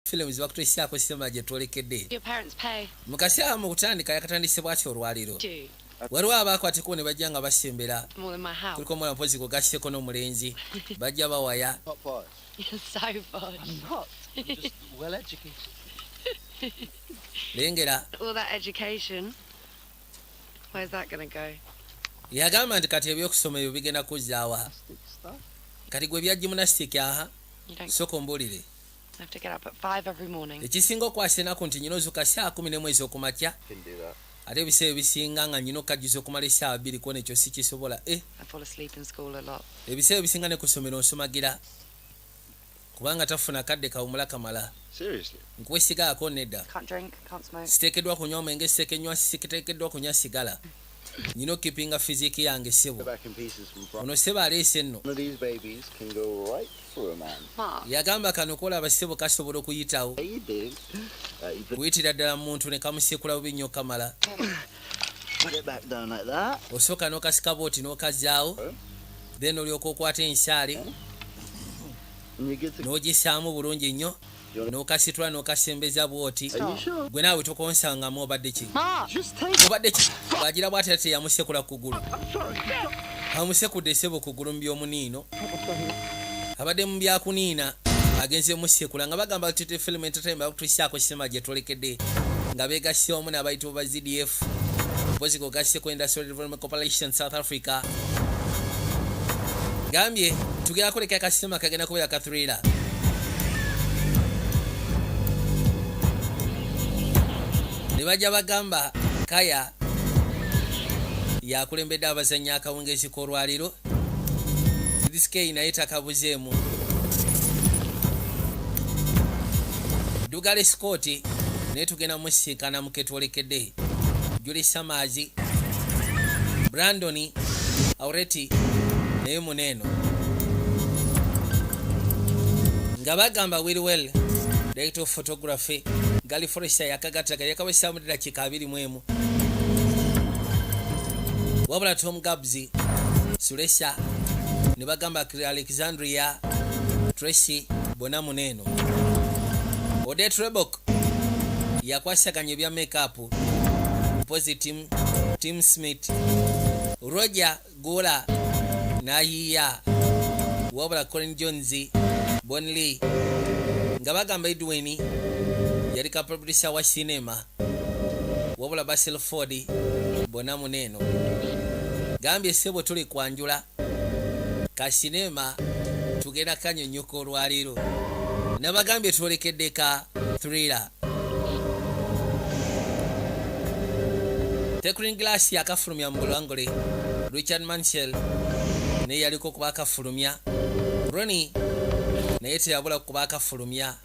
Films bakutuusaako sinema gye twolekedde. Your parents pay. Mu kaseera mu kutandika yakatandise bw'atyo olwaleero. Do Waliwo abaakwateko ne bajja nga basembera. more than my house. Kuliko omwana mpozi kugasseko n'omulenzi bajja bawaya. Not posh. You're so posh. I'm not. I'm just well educated. Lengera. All that education. Where's that gonna go? Yagamba nti kati ebyokusoma ebyo bigenda kuzzaawa? Stick stuff. Kati gwe bya gymnastic aha. You don't Sooka ombuulire. have to get up at 5 every morning. Ekisinga okwasa ennaku nti nyina ozuuka saa 11 ez'okumakya. Can do that. Ate ebiseera ebisinga nga nyina okukajjuza okumala essaawa 2 kwona ekyo sikisobola e. I fall asleep in school a lot. Ebiseera ebisinga ne ku ssomero nsomagira kubanga tafuna kadde kawumula kamala. Seriously? Nkwesigaako nedda. Can't drink, can't smoke. Siteekeddwa kunywa mwenge, siteekeddwa kunywa sigala, nyina okipinga physique yange Go ssebo. back in pieces from Brian. Ono ssebo aleese nno. One of these babies can go right through a man. Mark, Yagamba kano kolaba ssebo kasobola okuyitawo. Yeah, you did. You put, Kuyitira ddala mu muntu ne kamusekula bubi nnyo kamala. put it back down like that. Osooka n'okasika bwoti n'okazaawo, then olyoka okwata ensaale And you get to. n'ogisaamu bulungi nnyo n'okasitula n'okasembeza bwoti. Are you sure? Gwe naawe tokonsangamu obadde ki? Mark! Just take Obadde ki? Bwagira bwati ate teyamusekula kugulu, amusekudde ssebo kugulu mu by'omuniino, abadde mu byakuniina agenze musekula nga bagamba Tete Film Entertainment bakutuusaako sinema gye twolekedde nga begasse wamu n'abayitibwa ba ZDF mpozi kogasseko Industrial Development Corporation South Africa. Gambye tugenda kuleka akasinema kagenda kubeera ka thriller ne bajja bagamba kaya yakulembedde abazannyi akawungezi k'olwaliro disk naye takabuzeemu. Dougray Scott naye tugenda musinkana muketwolekedde, Julie Summers, Brandon Auret naye muneeno nga bagamba Will Well, director of photography Gary Forrester yakagattaga yakawesaamu dakiika 21 wabula Tom Gubbs Sulesa ne bagamba Alexandria Tracy bonna muneeno. Odette Rebok yakwasaganya ebya makeup mpozi Tim Smith, Roger Gula n'ayiya wabula Colin Jones, Bonley nga bagamba Edwin yali ka producer wa sinema wabula Basil Ford bonna muneeno. Gambye ssebo tuli kwanjula ka sinema tugenda kanyonyoka olwaleero nabagambye twolekedde ka thriller. Tecrin Glass yakafulumya mu bulangole, Richard Mansell naye yaliko kuba akafulumya, Roni naye teyabula kuba akafulumya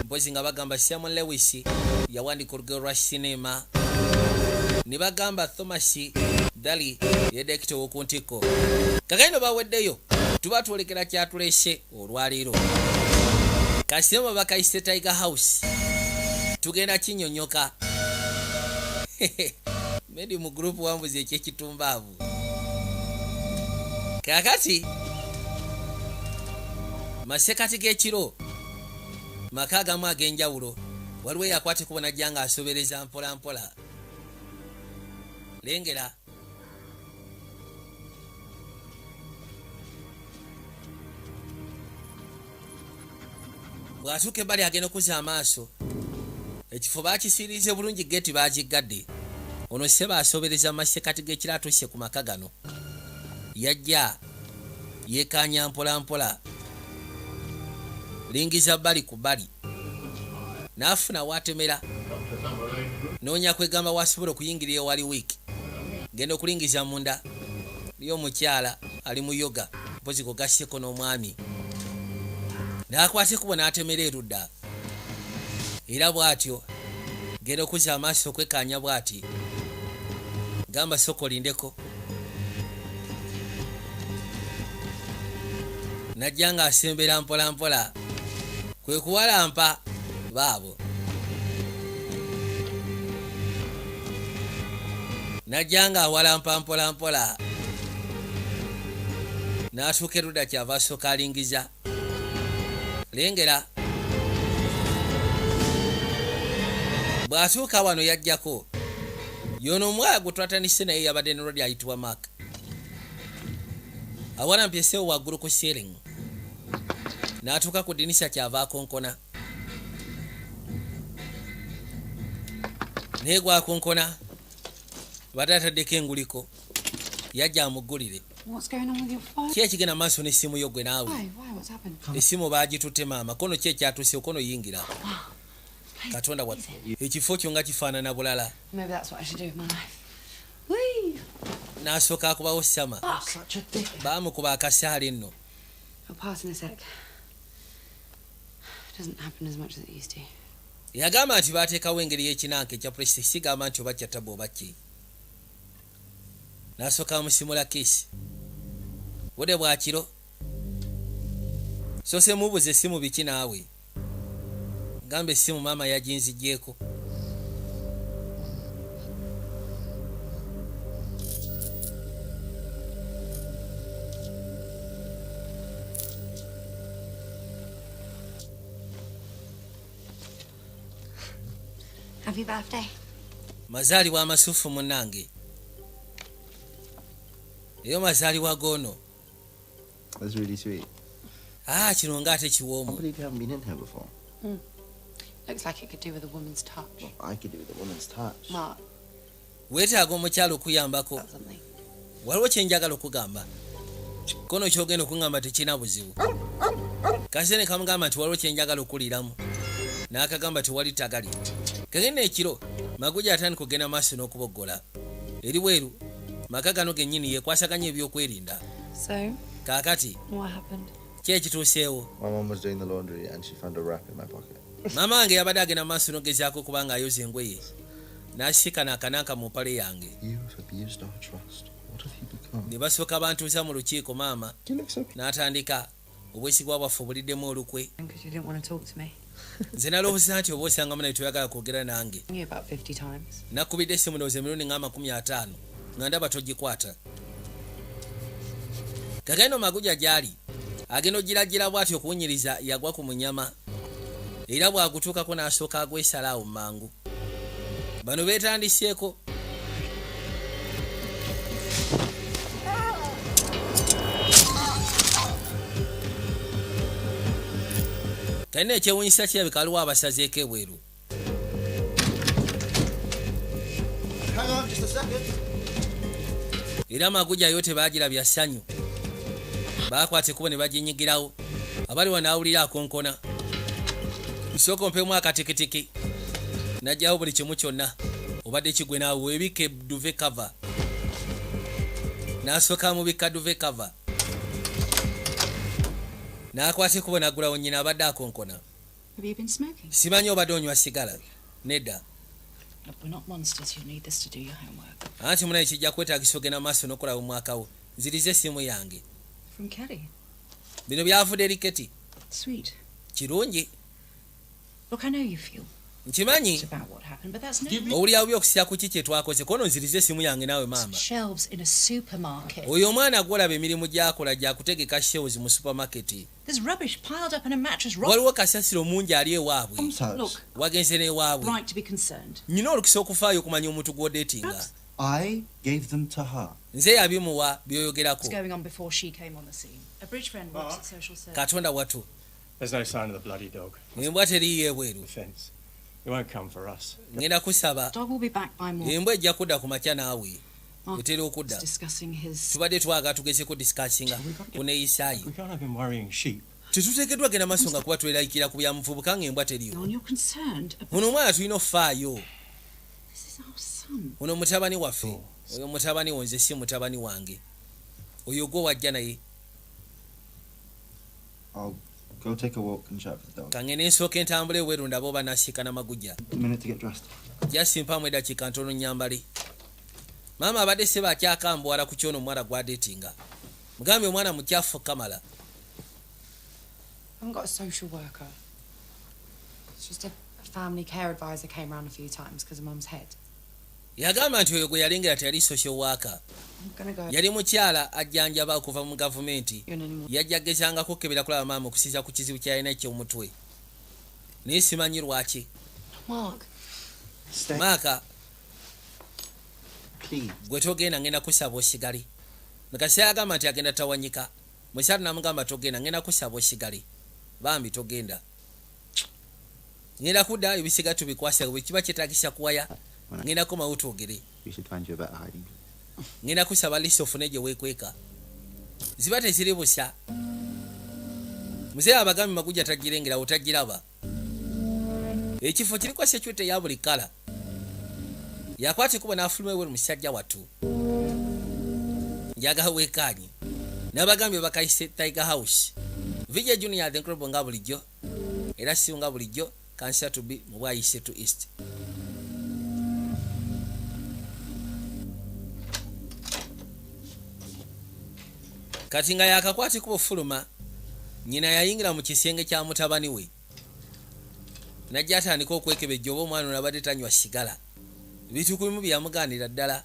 mpozi nga bagamba Simon Lewis yawandika olugero lwa sinema ne bagamba Thomas Dali ye director ow'oku ntikko. Kakati no baweddeyo tuba twolekera kyatulese olwaleero kasinema bakayise Tiger House tugenda kinyonyoka medi mu group wambuzi ekyekitumbaavu. Kakati masekati g'ekiro maka agamu ag'enjawulo waliwo eyakwata ekubo najja nga asobereza mpola mpola. Lengera bw'atuuka ebbali agenda okuzza amaaso ekifo bakisiirize bulungi geeti bagiggadde. Ono ssebo asobereza mu masekati g'ekiro atuuse ku maka gano yajja yeekanya mpola mpola lingiza bbali ku bbali n'afuna waatemera noonya kwegamba wasobola okuyingira ewali wiiki genda okulingiza munda liyo omukyala ali mu yoga mpozi kugasseko n'omwami n'akwata ekubo n'atemera erudda era bw'atyo genda okuzza amaaso okwekaanya bw'ati gamba sooka olindeko najja ng'asembera mpola mpola kwe kuwalampa baabo najja ng'awalampa mpola mpola n'atuuka erudda kyava asooka alingiza lengera. Bw'atuuka wano yajjako yono omuwala gwe twatandise naye yabadde ne Rodi ayitibwa Mark. Awalampye esewo waggulu ku ceiling n'atuuka ku ddirisa, kyava akonkona, naye gwakonkona badde ataddeko enguliko, yajja amuggulire. What's going on with your phone? Ki ekigenda maaso n'essimu yo gwe naawe? Why? Why? What's happened? Essimu baagitutte maama. Kono ki ekyatuuse? Kono yingira. Katonda wa ekifo kyo nga kifaanana bulala. Maybe that's what I should do with my life. Whee! N'asooka akubawo sama. Such a dick. Baamukuba akasaale nno. I'll pass in a sec. Doesn't happen as much as it used to. Yagamba nti baateekawo engeri y'ekinanka ekya pulesiti, sigamba nti oba kyatabu oba ki. N'asooka amusimula kiss. Budde bwakiro sose mubuze essimu biki naawe, gamba essimu maama yaginzigyeko. Happy birthday. Mazaalibwa amasufu munnange, eyo mazaalibwa goono. That's really sweet. Aa, kino ngaate kiwoomu. I can't believe you haven't been in here before. Looks like it could do with a woman's touch. Well, I could do with a woman's touch. Mark, Weetaaga omukyalo okuyambako. that's something. Waliwo kyenjagala okugamba. Kono kyogenda okuŋŋamba tekirina buzibu. Kasene kamugamba nti waliwo kyenjagala okuliiramu, n'akagamba tewali tagali. Kagenda ekiro maguja atandika okugenda maaso n'okuboggola eri bweru. Maka gano gennyini yekwasaganya ebyokwerinda. So, Kaakati what happened? ki ekituuseewo? My mum was doing the laundry and she found a wrap in my pocket. Maama wange yabadde agenda maaso n'ogezaako okuba nga ayoza engoye, n'asiikana akananka mu mpale yange. You've abused our trust. What have you become? Ne basooka bantuuza mu lukiiko maama. You look so. N'atandika obwesigwa bwaffe obuliddemu olukwe. Because you didn't want to talk to me. Nze nalowooza nti oba osangamu naye toyagala kwogera nange. You about 50 times. Nakubidde essimu ndowooza emirundi nga 50 nga ndaba togikwata. Kagendo maguja gy'ali agenda ogiragira bw'atyo okuwunyiriza, yagwa ku munyama era bw'agutuukako n'asooka agwesala awo mangu. Bano beetandiseeko. Kalina ekyewunyisa, kirabika waliwo abasazeeko ebweru. Hang on, just a second. Era amaguja yo tebaagirabya ssanyu, baakwata ekkubo ne baginyigirawo. Abali wano awulira akonkona, nsooka ompemu akatikitiki najjawo buli kimu kyonna obadde kigwe naawe weebike duvet cover. N'asooka amubikka duvet cover, n'akwata ekkubo n'aggulawo. Nnyina abadde akonkona. Have you been smoking? Simanyi obadde onywa sigala? Nedda. Look, we're not monsters. You'll need this to do your homework. Anti munaye kijja kwetaagisa ogenda maaso n'okulaba omwaka wo. Nziriza essimu yange. From Kelly. Bino byavudde eri Keti. Sweet. Kirungi. Look, I know you feel Nkimanyi about what happened, but that's no owulira bubi okusira ku ki kye twakoze. Kono nziriza essimu yange naawe maama. shelves in a supermarket. Oyo omwana gwolaba emirimu gy'akola gyakutegeka shelves mu supermarket. There's rubbish piled up in a mattress. Rock. Waliwo kasasiro mungi ali ewaabwe. Mum's house. Look, Wagenze n'ewaabwe. right to be concerned. Nyina olukisa okufaayo okumanya omuntu gw'odeetinga. I gave them to her. Nze yabimuwa byoyogerako. What's going on before she came on the scene? A bridge friend works at social service. Katonda watu. There's no sign of the bloody dog. Embwa teriiyo ebweru. The fence. It won't come for us. Ngenda kusaba. Dog will be back by morning. Embwa ejja kudda ku makya naawe. Mark Etera okudda. is discussing his Tubadde twagala tugezeko discussinga ku neeyisaayi. We can't have him worrying sheep. Tetuteekeddwa genda maaso nga kuba twelayikira ku bya muvubuka ng'embwa teriyo. And you're concerned about Ono omwana tulina okufaayo. this is our son. Ono mutabani waffe. Oyo mutabani wo, nze si mutabani wange. Oyo gwe wajja naye. I'll go take a walk and chat with the dog. Kangende nsooka entambula ebweru ndaba oba nasiikana magujja. A minute to get dressed. Jasimpamu eddakiika ntono nyambale. Maama abadde seba akyakambwala ku kyono omuwala gwadeetinga. Mugambye omwana mukyafu kamala. I haven't got a social worker. It's just a family care advisor came round a few times because of Mum's head. Yagamba nti oyo gwe yalengera teyali social worker. I'm gonna go. Yali mukyala ajjanjaba okuva mu gavumenti. You anymore. Yajja gezangako okukebera kulaba maama okusinza ku kizibu kyalina ekyomutwe, naye simanyi lwaki. Mark, Stay. Maaka. Please. Gwe togenda, ngenda kusaba osigale. Mukasi agamba nti agenda tawanyika. Mukyala namugamba, togenda, ngenda kusaba osigale, bambi togenda, ngenda kudda, ebisiga tubikwasa bwe kiba kyetagisa kuwaya, ngenda komawo twogere. We should find you a better hiding place. Ngenda kusaba lisi ofune gye weekweka, ziba teziri busa. Muzeeyi abagambye magujja tagirengera, otagiraba. Ekifo kiriko security ya buli kala. Yakwata ekubo n'afuluma ebweru. Musajja wattu njaga weekaanye n'abagambye bakayise Tiger House. VJ Junior the Incredible nga bulijjo, era si nga bulijjo kansa to be mu bwayise to east. Kati nga yakakwata ekubo fuluma, nyina yayingira mu kisenge kya mutabani we, najja atandika okwekebejja oba omwana ono abadde tanywa sigala. Ebintu kubimu byeyamugaanira ddala.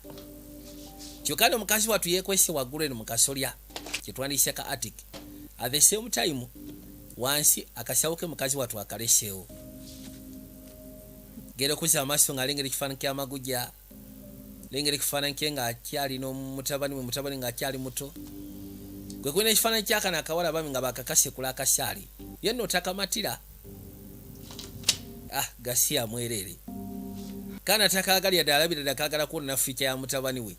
Kyokka no mukazi wattu yeekwese waggulu eno mu kasolya kyetwandiise ka attic. At the same time wansi akasawo ke mukazi wattu akaleseewo. Genda okuzza amaaso ng'alengera ekifaananyi ky'amagujja, lengera ekifaananyi kye ng'akyali n'omutabani we, mutabani ng'akyali muto. Gwe kulina ekifaananyi kyakano akawala bami nga bakakasekula akasaali, ye nno takamatira. Ah, gasiya mwereere, kaana takaagalya ddala, alabira ddala kaagala kwonna fiica ya mutabani we.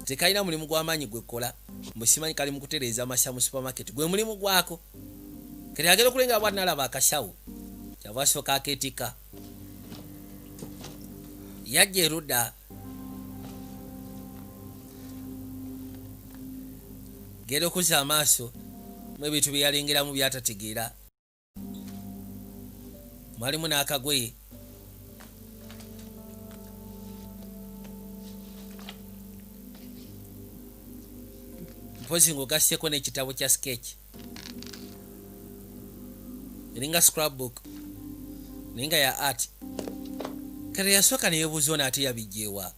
Tekalina mulimu gw'amaanyi gwe kkola, musimanyi kali mu kutereeza amasa mu supermarket, gwe mulimu gwako. Kati agenda okulenga bwati nalaba akasawo, kyava asooka akeetikka, yajja erudda, genda okuzza amaaso mu ebintu bye yalengeramu byatategeera, mwalimu n'akagoye. Mpozi ng'ogasseko n'ekitabo kya sketch, eringa scrapbook naye nga ya art. Kale yasooka neyebuuza ono ate yabijjeewa,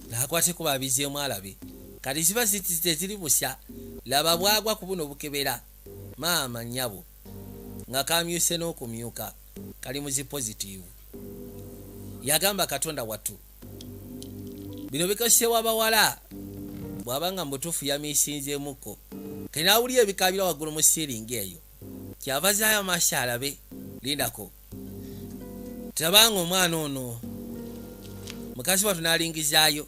nakwateko babizeemu alabe. Kati ziba ziti teziri busya, laba bwagwa ku buno bukebera maama nnyabo nga kamyuse n'okumyuka kali mu zi positive. Yagamba, Katonda wattu, bino bikosewa bawala. Bw'aba nga mubutuufu yamiisinzeemukko, kenaawulira ebikabira waggulu mu siiringi eyo, kyava zaayo amaaso alabe. Lindako, tabanga omwana ono mukazi wattu n'alingizaayo,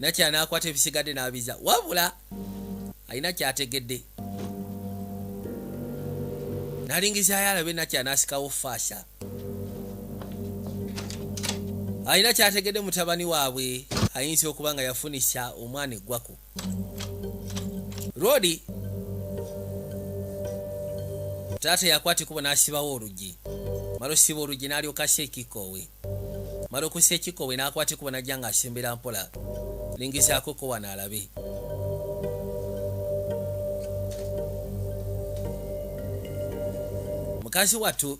nakyala n'akwata ebisigadde n'abiza, wabula alina kyategedde. N'alingizaayo alabe, nakyala n'asikawo faasa, alina kyategedde. Mutabani waabwe ayinza okuba nga yafunisa omwana eggwako rodi. Taata yakwata ekubo n'asibawo oluggi. Mala osiba oluggi, n'alyoka assa ekikoowe. Mala okussa ekikoowe, n'akwata ekubo n'ajja ng'asembera mpola, lingizaako ko wano alabe. Mukazi wattu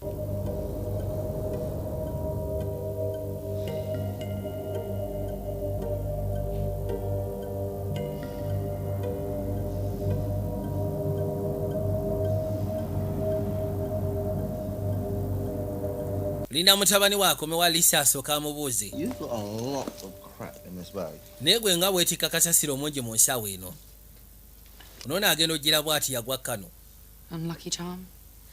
linda mutabani we akomewo, Alisa asooka amubuuze. You've got a lot of crap in this bag. Naye gwe nga bwetikka kasasiro omungi mu nsawo eno. Onoono agenda ogira bw'ati yagwa kano. Unlucky charm.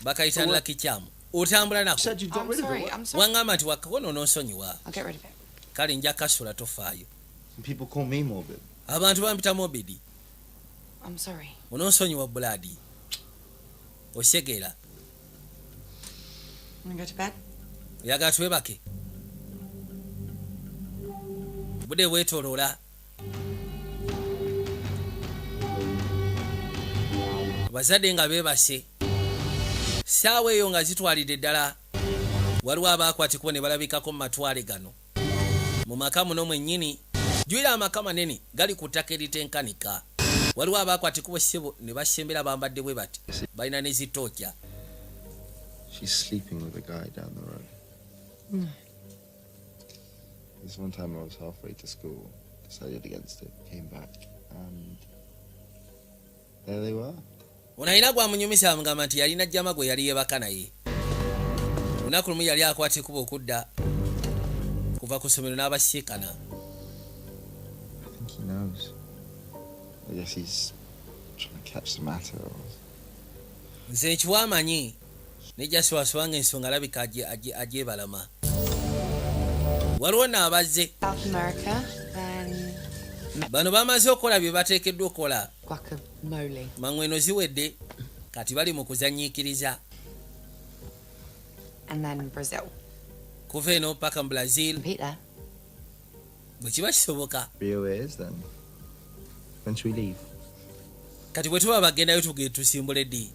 Bakayita lucky charm, otambula nako. Said you'd got I'm rid of sorry. it. What? I'm sorry. Waŋŋamba nti wakakono, onoonsonyiwa. I'll get rid of it. Kale nja kasula, tofaayo. Some people call me morbid. Abantu bampita morbid. I'm sorry. Onoonsonyiwa bulaadi, osegeera. Wanna go to bed? Oyagala twebake? Budde bwetoloola. Abazadde nga beebase saawa eyo nga zitwalidde ddala, waliwo abaakwatikubo ne balabikako mu matwale gano mu maka muno mwennyini. Jwira amaka manene gali ku ttaka eritenkanika. Waliwo abaakwatikubo ssebo ne basembera, bambadde bwe bati, balina ne zitookya. She's sleeping with a guy down the road. This one time I was halfway to school, decided against it, came back, and there they were. Ono alina gwamunyumisa, amugamba nti yalina jjama gwe yali yebaka naye. Lunaku lumu yali akwata ekuba okudda kuva ku ssomero n'abasiikana. I think he knows. I guess he's trying to catch the matter. Or Nze nkiwa amanyi nejasiwasibanga ensonga alabika agyebalama. Waliwo naabazze. South America, then Bano bamaze okukola bye bateekeddwa okukola. Guacamole. Mangweno ziwedde, kati bali mu kuzanyiikiriza. And then Brazil. Kuva eno paka mu Brazil. Compete there. Bwe kiba kisoboka. Rio is then. When should we leave? Kati bwe tuba bagendayo, tugende tusimbule ddi?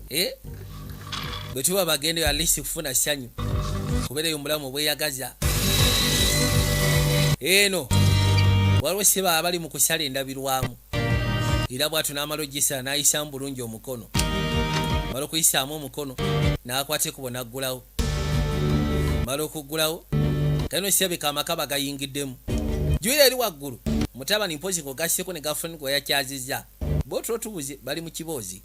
Eh? Bwe tuba bagendayo at least kufuna ssanyu, kubeereyo omulamu obweyagaza. Eno waliwo seba abali mu kusala endabirwamu, era bwatyo n'amala ogisala n'ayisaamu bulungi omukono. Mala okuyisaamu omukono, n'akwata ekubo n'aggulawo. Mala okuggulawo, kalino sirabika amaka bagayingiddemu. Jwira eri waggulu mutabani mpozi ng'ogasseko ne girlfriend gwe yakyazizza botulo tubuze bali mu kiboozi.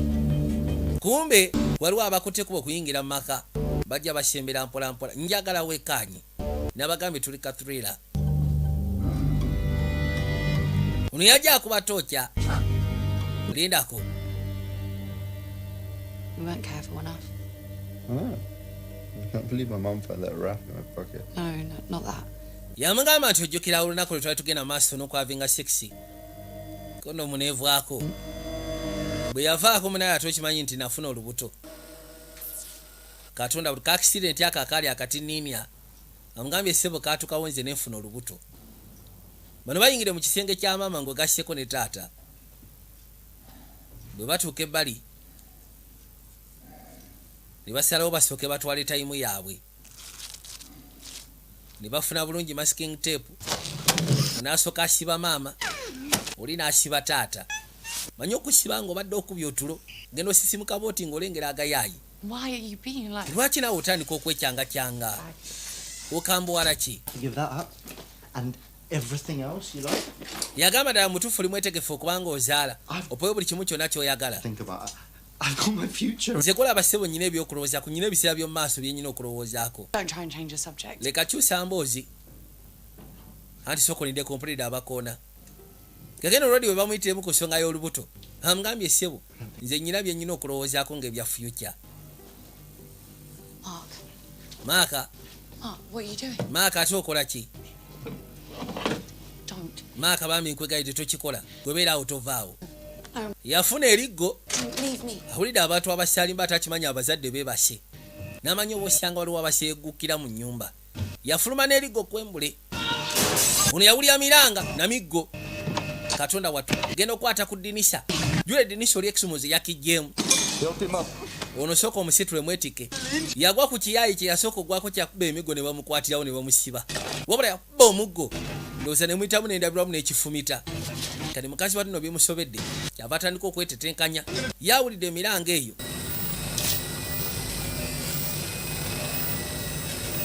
Kumbe waliwo abakutte kuba okuyingira mu maka, bajja basembera mpolampola. Njagala wekkaanye, nabagambye tuli ka thriller. Ono yajja akuba tookya, lindako. We weren't careful enough. Oh. I can't believe my mum found that wrap in my pocket. No, not that. Yamugamba nti ojjukira olunaku lwe twali tugenda maaso n'okwavinga 6 kondomu neevaako. Bwe yavaako munaye, ate okimanyi nti nafuna olubuto. Katonda, buli ka accident ako akaali akatiniimya, amugambye ssebo kaatukawo nze nenfuna olubuto. Bano bayingire mu kisenge kya maama ng'ogasseko ne taata. Bwe batuuka ebbali ne basalawo basooke batwale time yaabwe, ne bafuna bulungi masking tape. N'asooka asiba maama oli, n'asiba taata. Manyi okusiba ng'obadde okubya otulo, genda osisimuka booti ng'olengera agayaayi. Why are you being like Lwaki naawe otandika okwekyangakyanga, okambuwala ki? To give that up and everything else you like. Yagamba ddala mutuufu oli mwetegefu okubanga ozaala opowe buli kimu kyonna ky'oyagala? Think about it. I've got my future. Nze kolaba ssebo, nyina ebyokulowoozaako, nyina ebiseera by'omu maaso byenyina okulowoozaako. Don't try and change the subject. Leka kyusa mboozi, anti sooka olinde kompulira abakoona kagenda olwadi bwe bamuyitiremu ku nsonga y'olubuto. Amugambye ssebo nze nyina bye nyina okulowoozaako ng'ebya future. Mark. Maaka. Mark, what are you doing? Maaka, ate okola ki? Don't. Maaka bambi nkwegayidde, tokikola, gwebeera awo, tovaawo. No. Yafuna eriggo. Don't leave me. Awulidde abantu abasalimba, atakimanyi abazadde beebase, n'amanyi oba osanga waliwo abaseegukkira mu nnyumba. Yafuluma n'eriggo kwembule. Ono yawulira miranga namiggo. Katonda wattu, genda okwata ku ddinisa, jula eddinisa oli ekisumuzi yakijjeemu. Ono sooka omusitule mwetike. Yagwa ku kiyaayi kye yasooka ogwako, kyakuba emiggo ne bamukwatirawo ne bamusiba, wabula yakuba omuggo ndowooza ne muyitamu n'endabirwamu n'ekifumita. Kati mukazi wa tuno bimusobedde, kyava atandika okwetetenkanya. Yawulidde emiranga eyo,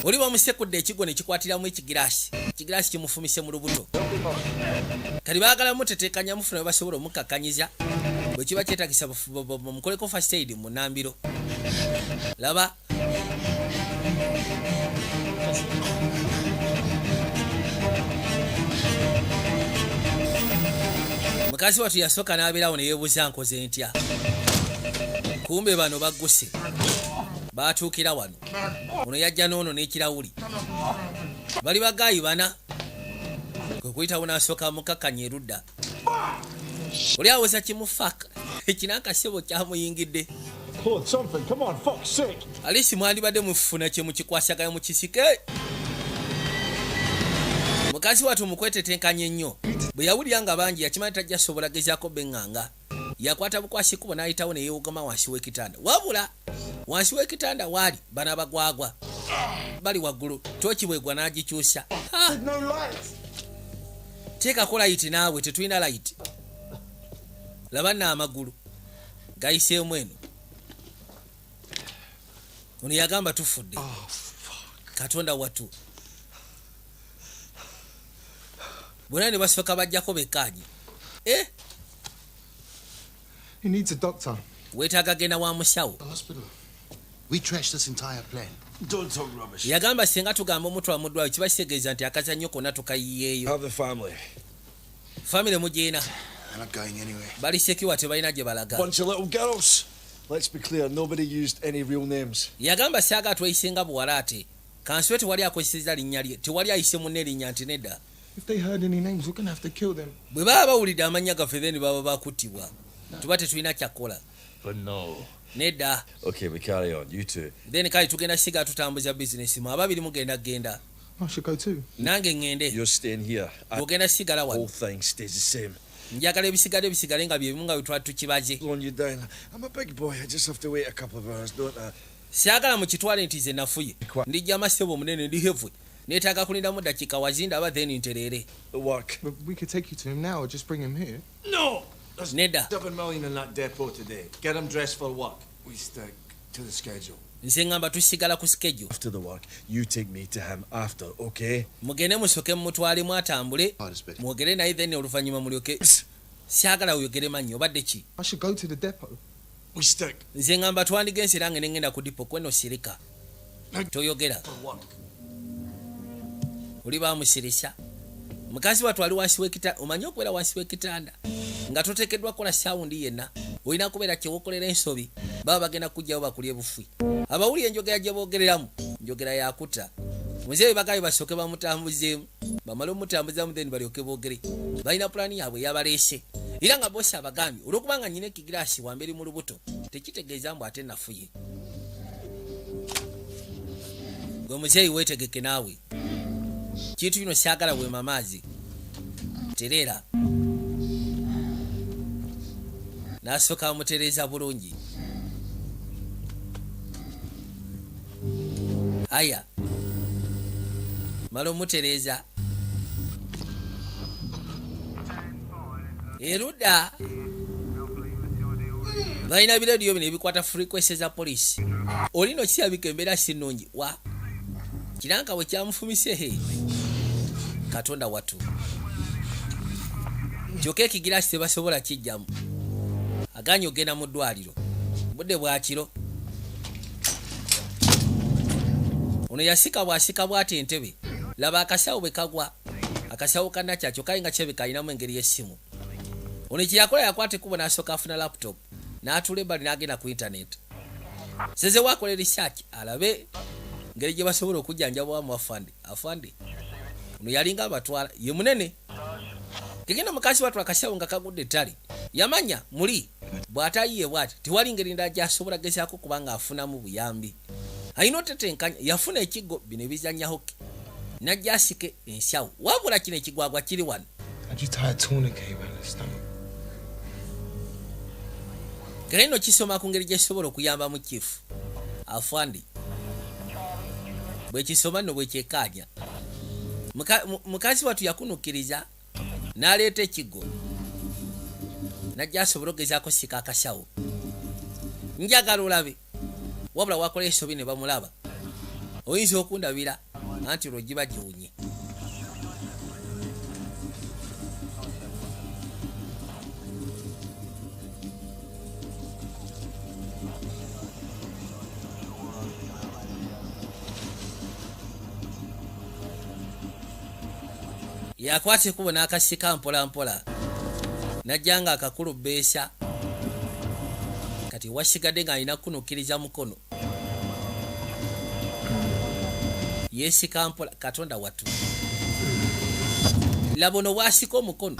oli bamusekudde ekigwo ne kikwatiramu ekigiraasi, ekigiraasi kimufumise mu lubuto. Kati baagala mutetekanya mufuna we basobola omukakkanyiza bwe kiba kyetagisa mukoleko first aid mu nambiro. Laba. Mukazi watu yasooka n'abeerawo ne yeebuuza nkoze ntya. Kumbe bano bagguse baatuukira wano. Ono yajja n'ono n'ekirawuli, bali bagaayi bana, kwe kuyitawo n'asooka mukakkanya erudda. Oli awoza kimu fuck, ekinankasebo kyamuyingidde. Claude, something. Come on, fuck's sake. Alisi mwandibadde mufuna kye mukikwasaganya mukisike. Mukazi watu mukwetetenkanya ennyo, bwe yawulira nga bangi yakimanyi tajja sobola gezaako beŋŋanga. Yakwata bukwasi kubo n'ayitawo ne yeewugama wansi w'ekitanda. Wabula wansi w'ekitanda waali bano abagwagwa bali waggulu, tooki bwegwa n'agikyusa. Ha! No lights. Teekako light naawe, tetulina light. Laba nno amagulu gayiseemu eno. Ono yagamba tufudde. Katonda watu, bonna ne basooka bajjako bekkaanye. Eh, He needs a doctor. weetaaga genda wa musawo. The hospital. We trashed this entire plan. Don't talk rubbish. Yagamba singa tugamba omutwala mu ddwaliro kiba kitegeeza nti akazannyo konna tukayiyeeyo. Have the family. Famire mugiina. They're not going anywhere. Bali secure, tebalina gye balaga. Bunch of little girls. Let's be clear, nobody used any real names. Yagamba syaga tweyisenga buwala, ate kansibe tewali akozeseza linnya lye, tewali ayise munne erinnya nti nedda. If they heard any names, we're gonna have to kill them. Bwe baba bawulidde amannya gaffe, then baba bakuttibwa, tuba tetulina kyakkola. But no. Nedda. Okay, we carry on. You two. Then kale tugenda siga tutambuza bizinesi mu ababiri mugenda genda. I should go too. Nange ŋŋende. You're staying here. Ogenda sigala wano. Whole thing stays the same. Njagala ebisigadde bisigale nga byebimu nga bwe twali tukibaze. Slowing you down. I'm a big boy. I just have to wait a couple of hours, don't I? Saagala mukitwale nti ze nafuye, ndijja masebo munene, ndi heavy, neetaaga kulindamu dakiika wazindaba, then ntereere. Work. But we could take you to him now or just bring him here. No! There's Nedda. 7 million in that depot today. Get him dressed for work. We stick to the schedule. Nze ŋŋamba tusigala ku schedule. After the work, you take me to him after, okay? Mugende musooke mumutwalemu atambule, mwogere naye, then oluvannyuma mulyoke. Saagala weyogere mannyo, obadde ki? I should go to the depot. We stick. Nze ŋŋamba twandigenze era nge nengenda ku depot kweno. Sirika, toyogera. For work. Oli bamusirisa mukazi wattu ali wansi w'ekitanda. Omanyi okubeera wansi w'ekitanda nga toteekeddwa kukola sound yenna, olina kubeera kyewokolera ensobi baba bagenda kujjawo bakulye bufwi. Abawulira enjogera gye boogereramu, njogera yakutta. Muzeeyi bagabe basooke bamutambuzeemu, bamale omutambuzamu, then balyoke boogere. Balina pulaani yaabwe eyabaleese, era nga bosi abagambye olwokubanga nyina ekigiraasi wamberi mu lubuto tekitegeeza mbu ate nafuye. Gwe muzeeyi weetegeke naawe, kintu kino syagala bwema maazi tereera. N'asooka amutereeza bulungi. Aya mala omutereeza erudda balina birediyo bino ebikwata frequency za poliisi. Olino kirabika embeera si nnungi wa kiranka bwe kyamufumise. He Katonda watu, kyokka ekigirasi tebasobola kijjamu. Aganye ogenda mu ddwaliro budde bwakiro. Ono yasika bw'asika bw'ati entebe. Laba akasawo bwe kagwa, akasawo kanakya, kyokka nga kirabika alinamu engeri y'essimu. Ono kyeyakola, yakwata ekkubo n'asooka afuna laptop n'atuula ebbali n'agenda ku intaneti seze wakola research alabe ngeri gye basobola okujjanjabwamu afande. Afande ono yalinga abatwala ye munene kegenda. Mukazi wattu akasawo nga kagudde ettale, yamanya muli bw'atayiye bw'ati tewali ngeri ndala gy'asobola gezaako kubanga afunamu buyambi. Alina otetenkanya. Yafuna ekiggo bino ebizanya hockey najja asike ensawo, wabula kino ekigwagwa kiri wano. How'd you tie a tourniquet around his stomach? Kale nno kisoma ku ngeri gyekisobola okuyamba mu kifu afandi. Bwekisoma nno bwekyekaanya. Mukazi wattu yakunukkiriza n'aleeta ekiggo najja asobole okugezaako sika akasawo. Njagala olabe, wabula wakola ensobi ne bamulaba. Oyinza okundabira anti olwo giba giwunye. Yakwata ekkubo n'akasika mpola mpola najja nga akakulu bbeesa. Kati wasigadde ng'alina kunukkiriza mukono, yeesika mpola. Katonda wattu, laba ono bw'asika omukono,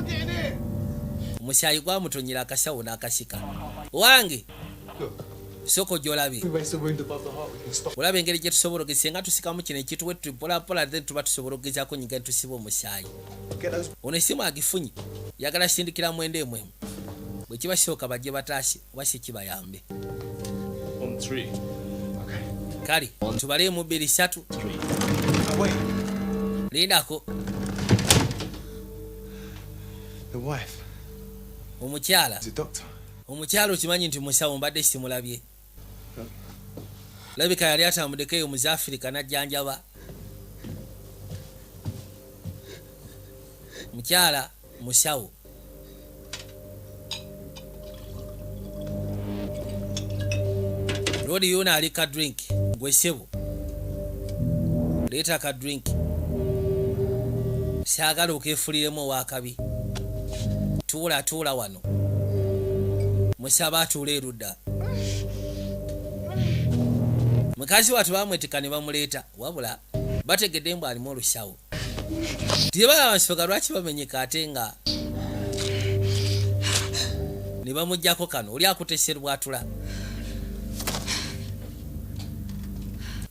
omusaayi gwamutonyera akasawo n'akasika. Wange, sooka gy'olabye. We raise the wound above the heart, we can stop. Olaba engeri gye tusobola ogeza nga tusikamu kino ekintu wetu mpolampola, then tuba tusobola okugezaako nyiga ne tusiba omusaayi. Get those. Ono esimu agifunye, yagala sindikira mwenda emu emu bwe kiba kisooka bajje bataase oba si kibayambe. On three. Kale tubaleemu bbiri ssatu. Oh, wait. Lindako. The wife Omukyala. is a doctor. Omukyala okimanyi nti musawo, mbadde simulabye. Labika yali atambuddeko eyo mu Afirika najjanjaba. Mukyala musawo. Lodi yuna ali ka drink. Gwe ssebo, leeta ka drink, saagala okeefuliremu owakabi. Tuula, tuula wano. Musaba atuula erudda. Mukazi wattu bamwetika ne bamuleeta, wabula bategedde mbu alimu olusawo. Tebalaba nsonga lwaki bamenyeka, ate nga ne bamugjako kano. Oli akutte serubwatula,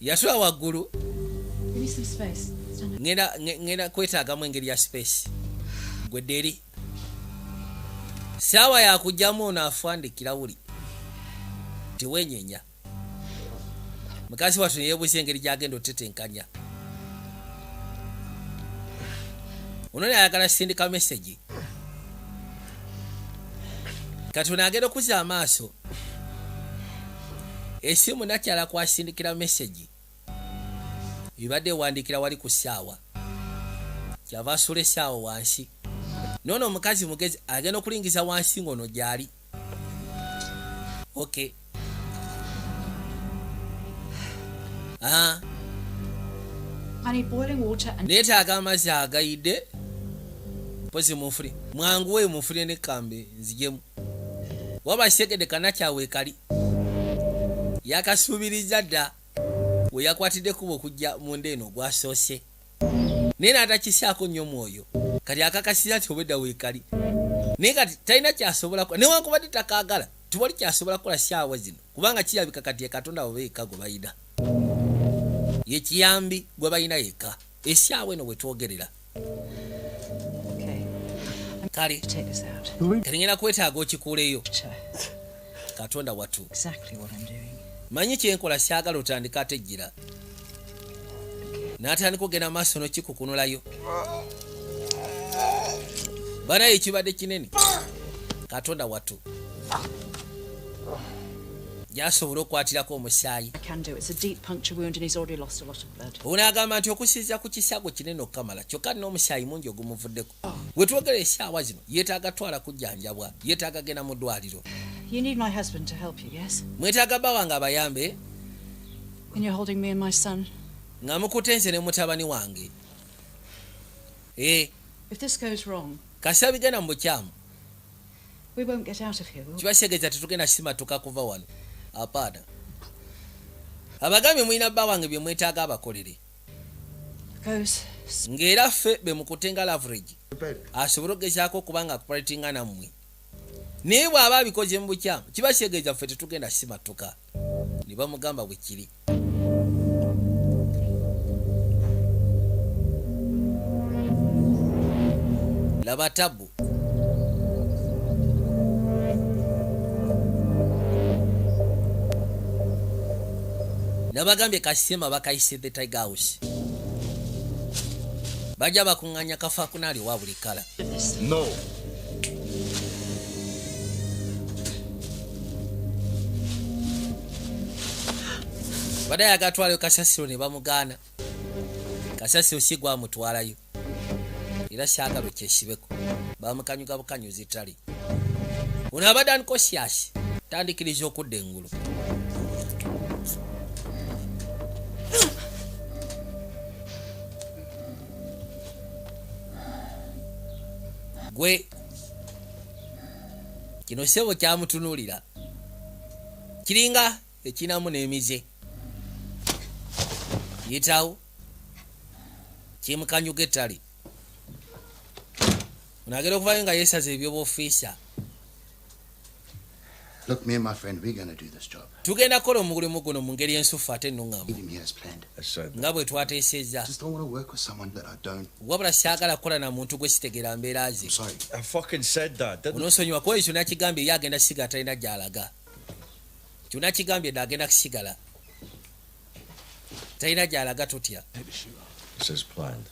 yatula waggulu. Give me some space. Stand up. Ngenda kwetaagamu engeri ya space. Gwedde eri saawa yakugjamu ono afandikira wuli tewenyenya. Mukazi wattu neyebuuza engeri gyagenda otetenkanya ono. Nayagala sindika message. Kati ono agenda okuzza amaaso esimu nakyala kwasindikira message, ebadde ewandiikira wali ku ssaawa. Kyava asula essaawa wansi. Noono omukazi mugezi, agenda okulingiza wansi ng'ono gyali. Ok. Ah, I need boiling water and neetaaga amazzi agayidde. Mpozi munfuli mwanguwe, munfulire nekambe nzijemu. Waba segedde kanakyawe kali yakasuubiriza dda we yakwatidde kuba okujja munda eno ogwasoose, naye n'atakisaako nnyo mwoyo. Kati akakasiza nti obwedda weekali, naye kati talina kyasobola newankubadde takaagala, tiwali kyasobola kukola saawa zino, kubanga kirabika kati ye Katonda oba yekka gwe balina, ye kiyambi gwe balina yekka essaawa eno bwe twogerera. Okay. Kale. Take this out. Kati ngenda kwetaaga okikuuleyo. Katonda watu. Exactly what I'm doing. Manyi kyenkola, syagala otandika ate ejjira. N'atandika ogenda maaso n'okikukunulayo. Banaye ekibadde kinene. Katonda watu, gyasobola okwatirako omusaayi. I can do. It's a deep puncture wound and he's already lost a lot of blood. Ono agamba nti okusinziira ku kisago kinene okukamala, kyokka nina omusaayi mungi ogumuvuddeko. Wetwogera essaawa zino yeetaaga twala kujjanjabwa, yeetaaga genda mu ddwaliro. You need my husband to help you, yes? Mwetaaga bba wange abayambe. And you're holding me and my son. Nga mukutte nze ne mutabani wange. If this goes wrong, Kasita bigenda mu bukyamu, we won't get out of here, will we? kiba kitegeeza tetugenda simatuka kuva wano. Apaana, abagambye mulina bba wange bye mwetaaga abakolere. Goes. Ng'era ffe be mukutte nga leverage asobole okugezaako okuba nga cooperatinga nammwe, naye bw'aba abikoze mu bukyamu kiba kitegeeza ffe tetugenda simatuka. Ne bamugamba bwe kiri. Laba tabu. Nabagambye kasima bakayise the Tiger House. Bajja bakuŋŋanya kafakunaali wa buli kala. No. Badde agatwalayo kasasiro ne bamugaana. Kasasiro si gwamutwalayo, era syagalo kyesibeko bamukanyuga bukanyuzi ttale. Ono abadde unconscious, tandikiriza okudda engulu. Gwe kino sebo kyamutunuulira kiringa ekinamu n'emize yitawo kimukanyuga ettale. Ono agenda okuvayo nga yeesaza ebyobuofiisa. Look, me and my friend, we're going to do this job. Tugenda kukola omulimu guno mu ngeri ensufu ate ennuŋŋamu. Leave him here as planned. Nga bwe twateesezza. Just don't want to work with someone that I don't. Wabula saagala kukola na muntu gwe sitegeera mbeera ze. Sorry. I fucking said that, didn't I? Onoosonyiwa kuba ekyo nakigambye, ye agenda sigala, talina gy'alaga. Kyonna kigambye dde, agenda kusigala, talina gy'alaga. Totya. This is planned.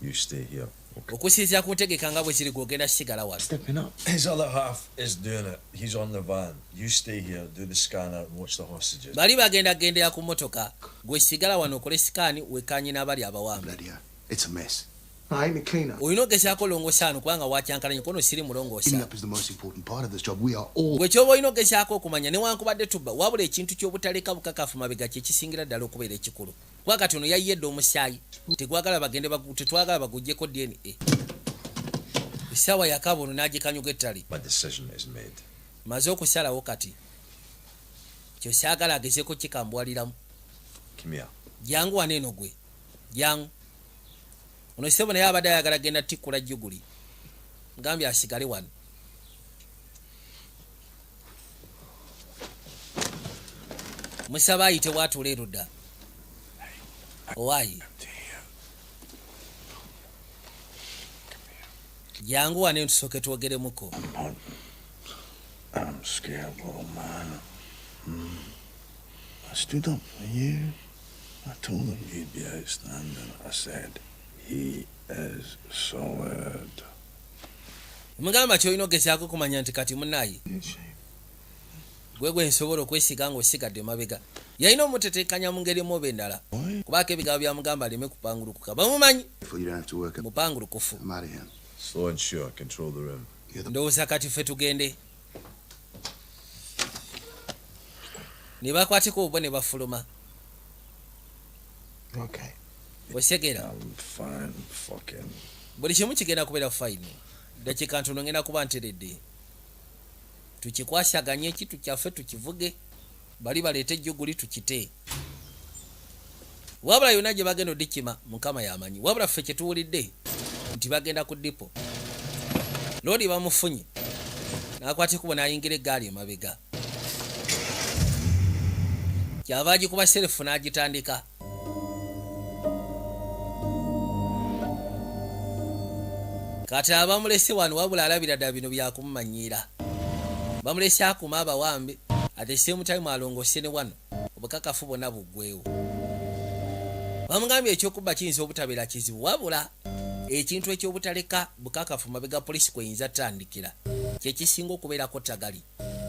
You stay here. Okay. Okusinziira ku ntegeka nga bwe kiri, gwogenda sigala wano. Stepping up. His other half is doing it. He's on the van. You stay here, do the scanner, and watch the hostages. Bali bagenda gendera ku motoka, gwe sigala wano okole scan, wekanye n'abali abawambe. Bloody hell. It's a mess. I ain't a cleaner. Olina ogezaako olongoosa wano kubanga wakyankalanye kono siri mulongoosa. Cleaning up is the most important part of this job. We are all Gwe kyoba olina ogezaako okumanya, newankubadde tubba, wabula ekintu ky'obutaleka bukakafu mabega kyekisingira ddala okubeera ekikulu, kuba kati ono yayiyedde omusaayi, tegwagala bagende tetwagala baguggyeko DNA. Essaawa yakaaba ono n'agikanyuga ettale. My decision is made. Maze okusalawo kati, kyosaagala agezeeko kikambuwaliramu. Come here. Jangu wano eno gwe, jangu ono. Sebo naye abadde ayagala genda tikkula juguli, ngambye asigale wano. Musaba ayite bwatuula erudda owaayi. Jangu wano eno tusooke twogeremuko. I'm scared, little man. I stood up for you. I told him you'd be outstanding. I said, he is solid. Mugamba kyolina ogezaako kumanya nti kati munaye gwe nsobola okwesiga ng'osigadde mabega. Yalina omutetenkanya mu ngeri emu oba endala, kubaako ebigambo byamugamba aleme kupangulukuka, bamumanyi. You don't have to work. Mupangulukufu. I'm out of here. Slow and sure, control the room. Ndowooza kati ffe tugende. Ne bakwatiko obwo ne bafuluma. Okay. Osegera? I'm fine. Fucking. Buli kimu kigenda kubeera fine, dakiika ntono ngenda kuba nteredde. Tukikwasaganye ekitu kyaffe, tukivuge, bali baleete ejjuguli tukite. Wabula yonna gye bagenda odikima Mukama yamanyi, wabula ffe kyetuwulidde nti bagenda ku depot. Loodi bamufunye n'akwata ekubo n'ayingira eggaali emabega, kyava agikuba self n'agitandika. Kati abamulese wano, wabula alabira ddala bino byakumumanyiira. Bamulese akuma abawambe, at the same time alongose ne wano obukakafu bwonna buggwewo. Bamugambye ekyokubba kiyinza obutabeera kizibu, wabula ekintu ekyobutaleka bukakafu mabega polisi kweyinza tandikira kyekisinga okubeerako tagali.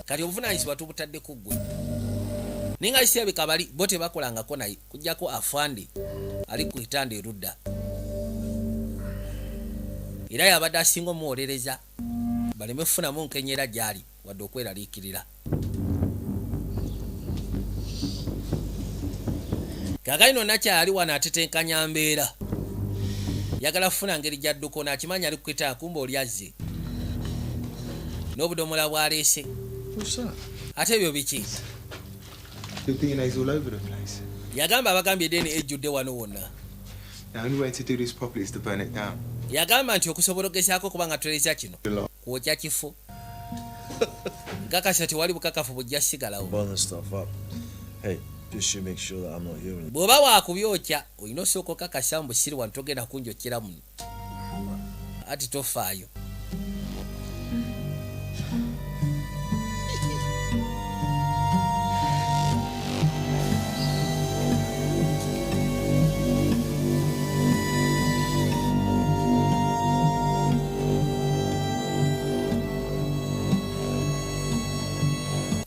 Kati obuvunanyizibwa tubutadde ku ggwe, naye nga kisirabika bali bo tebakolangako naye kujjako afande ali ku kitanda erudda, era yabadde asinga omuwolereza baleme kufunamu nkenyera gy'ali wadde okweraliikirira. Kaakali nonna kyali wano atetenkanya mbeera, yagala kufuna ngeri gyadduka. Ono akimanyi ali kukita kumba oli azze n'obudomola bwaleese. What's that? Ate ebyo biki? Your DNA's all over the place. Yagamba abagambye DNA ejjudde wano wonna. The only way to do this properly is to burn it down. Yagamba nti okusobola ogezaako okuba nga tutereza kino, kwokya kifo. Nkakasa tewali bukakafu bujja sigalawo. Burn the stuff up. Hey, just you make sure that I'm not here when Bw'oba waakubyokya olina osooka okakasa mu busiri wano togenda kunjokyera muno. Ati tofaayo.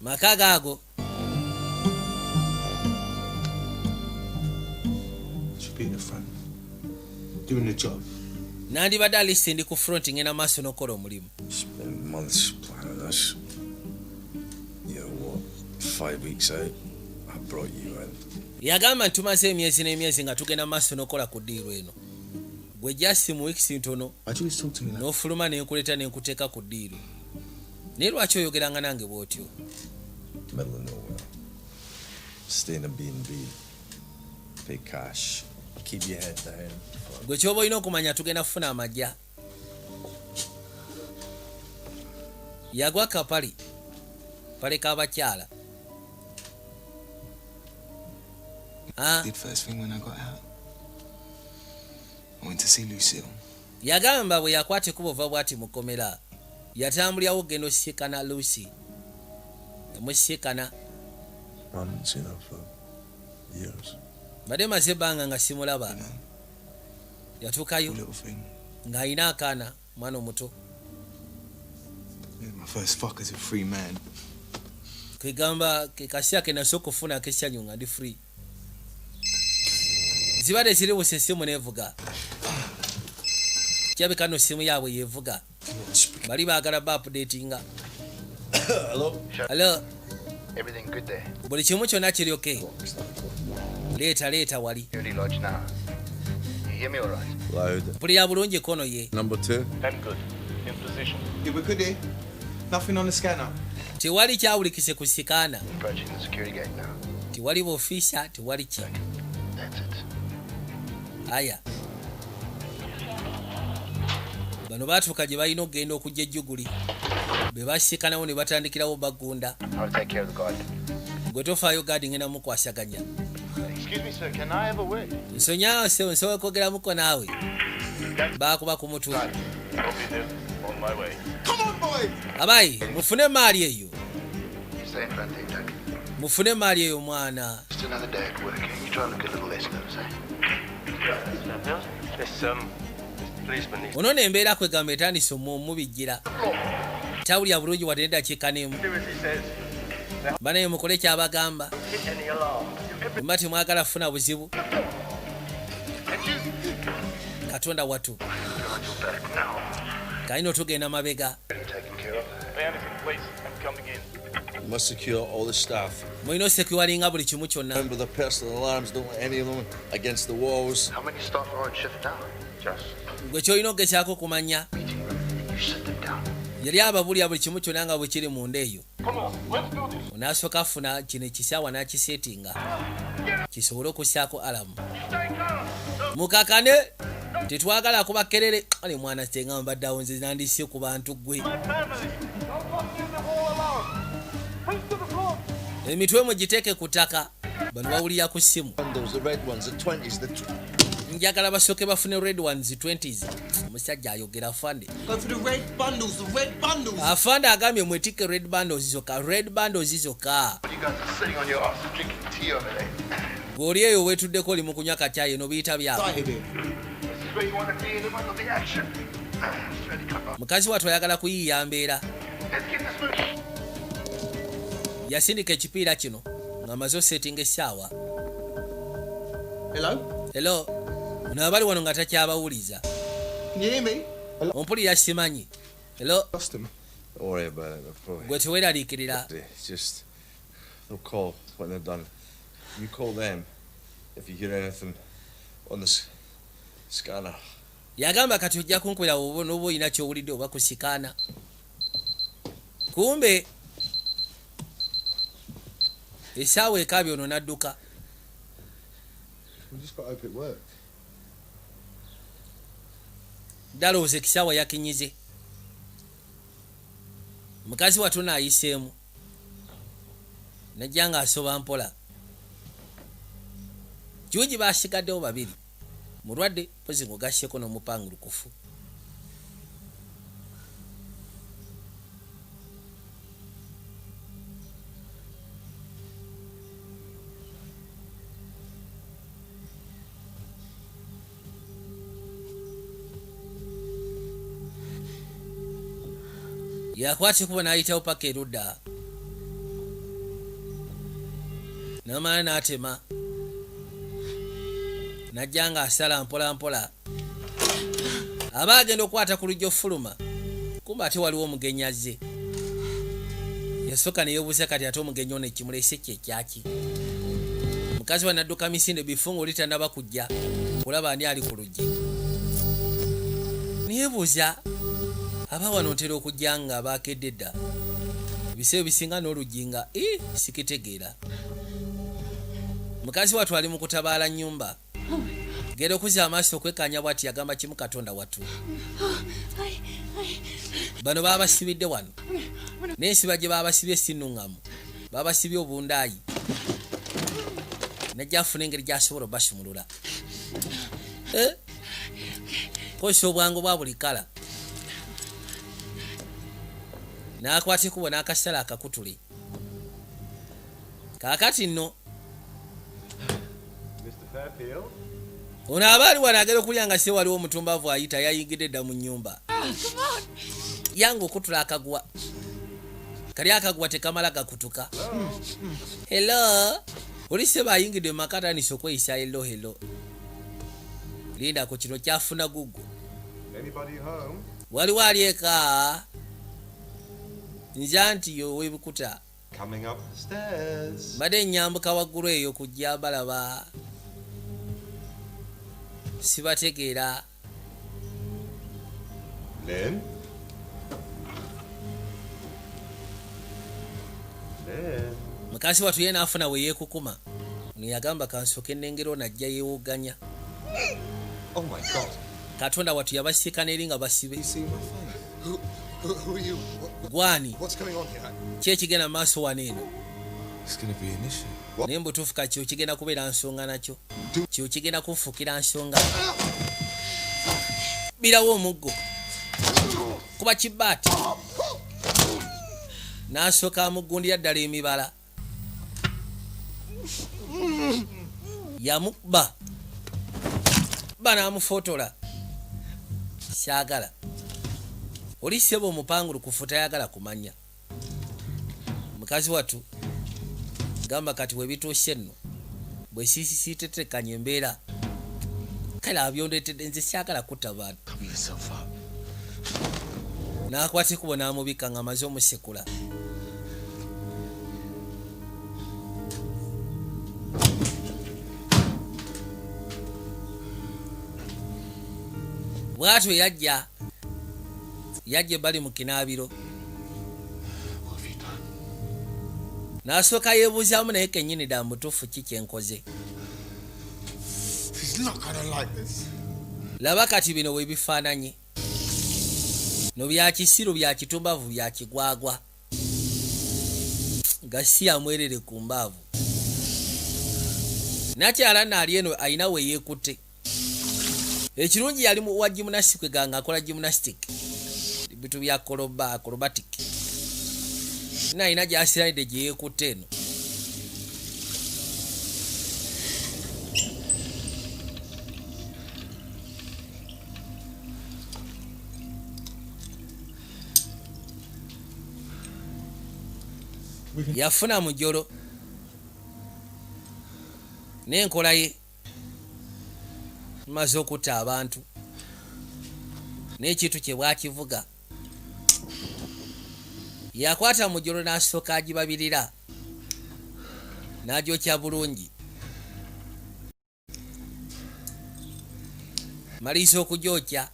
Maka gaago. Should be in the front. Doing the job. Nandibadde alisi ndi ku front, ngenda maaso n'okukola omulimu. Spent months planning this. You're what? 5 weeks out. I brought you in. Yagamba nti tumaze emyezi n'emyezi nga tugenda maaso n'okukola ku deal eno, gwe just mu weeks ntono Why'd you always talk to me like n'ofuluma nenkuleeta nenkuteeka ku deal. Naye lwaki oyogeranga nange bw'otyo? Middle of nowhere. Stay in a B&B. Pay cash. Keep your head down. Gwe kyoba olina okumanya, tugenda kufuna amajja. Yagwa kapali pale k'abakyala. Ah, did first thing when I got out? I went to see Lucille. Yagamba bwe yakwata ekkubo va bw'ati mukomera, yatambulirawo okugenda osisinkana Lucy, yamusisinkana. I haven't seen her for years. Mbadde maze ebbanga nga simulaba. Yatuukayo Little thing. ng'alina akaana, mwana omuto. It was my first fuck as a free man. Kwegamba ke kaseera ke nasooka okufuna ak'essanyu nga ndi free. Zibadde ziri busa, essimu neevuga. Kirabika no simu yaabwe yevuga, bali baagala ba updatinga. Hello? Hello? Everything good there? Buli kimu kyonna kiri okay? Leeta, leeta wali. Security lodge now. You hear me all right? Loud. Mpulira bulungi kono ye. Number two. I'm good. In position. Yeah, we're good here. Nothing on the scanner. Tewali kyawulikise ku scanner. Approaching the security gate now. Tewali buofiisa, tewali ki. That's it. Aya, bano baatuuka gye balina okugenda okujja ejjuguli, be basiikanawo ne batandikirawo bagunda. I'll take care of the guard. Gwe tofaayo, guard ngenda mukwasaganya. Excuse me, sir. Can I have a word? Nsonyawo sebo, nsobola kwogeramuko naawe? Baakuba ku mutwe. Copy this. On my way. Come on, boys! Abayi, mufune emaali eyo. You stay in front there, Doug. Mufune emaali eyo, mwana. Just another day at work. Eh? You try and look a little less nervous, eh? This policeman needs Ono nembeera kwegamba etandise omubijjira, tawulya bulungi wadde neddakiika n'emu. Do as he says. Banaye, mukole kyabagamba. Hit any alarm. Mba temwagala kufuna buzibu. Katonda watu, kalina otugenda mabega. Taken care of. Hey, Anderson, please. I'm coming in. You must secure all the staff. Mulina osecuringa buli kimu kyonna. Remember their personal alarms. Don't let any of them against the walls. How many staff are on shift now? Just Gwe kyolina ogezaako okumanya meeting room. And you sit them down. yali ababulya buli kimu kyonna nga bwe kiri munda eyo. Come on, let's do this. Onaasooka afuna kino ekisaawa n'akiseetinga kisobole okussaako alarm. Stay calm. Mukakane, tetwagala kuba kerere. Ale mwana, senga mbaddeawo nze nandise ku bantu gwe. My family. Don't walk near the wall alarm. Please to the floor. Emitwe mugiteeke ku ttaka. Bano bawulira ku ssimu. Bundles, the red ones, the 20s, the Njagala basooke bafune red ones, 20s. Omusajja ayogera, afande. Go for the red bundles, the red bundles. Afande agambye mwetike red bundles zokka, red bundles zokka. You guys are sitting on your ass drinking tea over there. Gweoli eyo weetuddeko oli mu kunywa kacyayi, no biyita byabwe. Excited here. This is where you want to be in the middle of the action. It's really come on. Mukazi wattu ayagala kuyiiya mbeera. Let's get this moving. Yasindika ekipiira kino ng'amaze osetinga essaawa. Hello? Hello? Ono abali wano nga takyabawuliza. Can you hear me? Ompulira? Simanyi, hello? Lost him. Don't worry about it. They're probably. Gwe teweeraliikirira. It's just they'll call when they're done. You call them if you hear anything on the scanner. Yagamba kati ojja kunkubira oba noba olina kyowulidde oba ku scanner. Kumbe essaawa ekaabya, ono n'adduka. We just got to hope it worked. Ddalowooza ekisaawa yakinyize. Mukazi wattu naayiseemu najja ng'asoba mpola. Juugi basigaddewo babiri, mulwadde pozi ng'ogasseko n'omupangulukufu. Yakwata ekubo n'ayitawo paka erudda, n'amala n'atema, najja ng'asala mpola mpola. Aba agenda okukwata ku lujja ofuluma, kumba ate waliwo omugenyi azze. Yasooka neyeebuuza kati ate omugenyi ono ekimulese kye kyaki. Mukazi wa nadduka misinde bifunga oli tannaba kujja kulaba ani ali ku luggi. Neyeebuuza, aba wano ntera okujja nga bakedde dda, ebiseera ebisinga n'oluggi nga i sikitegeera. Mukazi wattu ali mu kutabaala nnyumba, genda okuzza amaaso okwekanya bw'ati, yagamba kimu, "Katonda wattu, bano babasibidde wano." N'ensiba gye babasibye si nnuŋŋamu, babasibye obundaayi. Najja afuna engeri gy'asobola obasumulula. Eh? Kozesa obwangu bwa buli kala, n'akwata ekubo n'akasala akakutule. Kaakati nno Mr. Fairfield? ono aba ali wano agenda okulya nga se waliwo omutumbavu ayita, yayingidde dda mu nnyumba. Yange okutula akaguwa kali, akaguwa tekamala gakutuka. Hello, oli seba ayingidde mu maka, atandise okweyisa. Hello, hello, lindako, kino kyafuna guggo. Anybody home? Waliwo ali eka? Nja nti ow'ebikuta. Coming up the stairs. Mbadde nyambuka waggulu eyo kujja balaba, sibategeera. Lynn? Lynn? Mukazi wattu ye n'afuna we yeekukuma. Ono yagamba, kansooke ennengera ono ajja yeewogganya. Oh my God. Katonda wattu, yabasiikana eri nga basibe. Who are you? Gwani? What's going on here? Ki ekigenda mu maaso wano eno? It's gonna be an issue. Naye mbutuufu ka kyo kigenda kubeera nsonga, nakyo kyo kigenda kufuukira nsonga. Birawo omuggo kuba kibaati, n'asooka amugundira ddala emibala, yamukuba ba n'amufootola. Syagala oli ssebo omupangulukufu, tayagala kumanya. Mukazi wattu gamba kati webituuse nno bwe siisisiitetekanya embeera, kale abyondeetedde nze syagala kutta bantu. Cover yourself up. N'akwata ekubo n'amubikka ng'amaze omusekula. Bw'atyo yajja ebbali mu kinaabiro. What have you done? N'asooka yeebuuzaamu naye kennyini, ddala mutuufu ki kyenkoze? He's not gonna like this. Laba kati bino bwe bifaananye no, bya kisiru, bya kitumbavu, bya kigwagwa, nga si amwerere ku mbaavu. Nakyala naali eno ayina we yeekutte. Ekirungi yali wa gymnastic, ga nga akola gymnastic, bitu bya acrobatic, nayina gyasiranidde gye yeekutte eno. Yafuna mujolo n'enkola ye, maze okutta abantu n'ekintu kye bwakivuga. Yakwata mujolo n'asooka agibabirira n'agyokya bulungi. Maliriza okugyokya,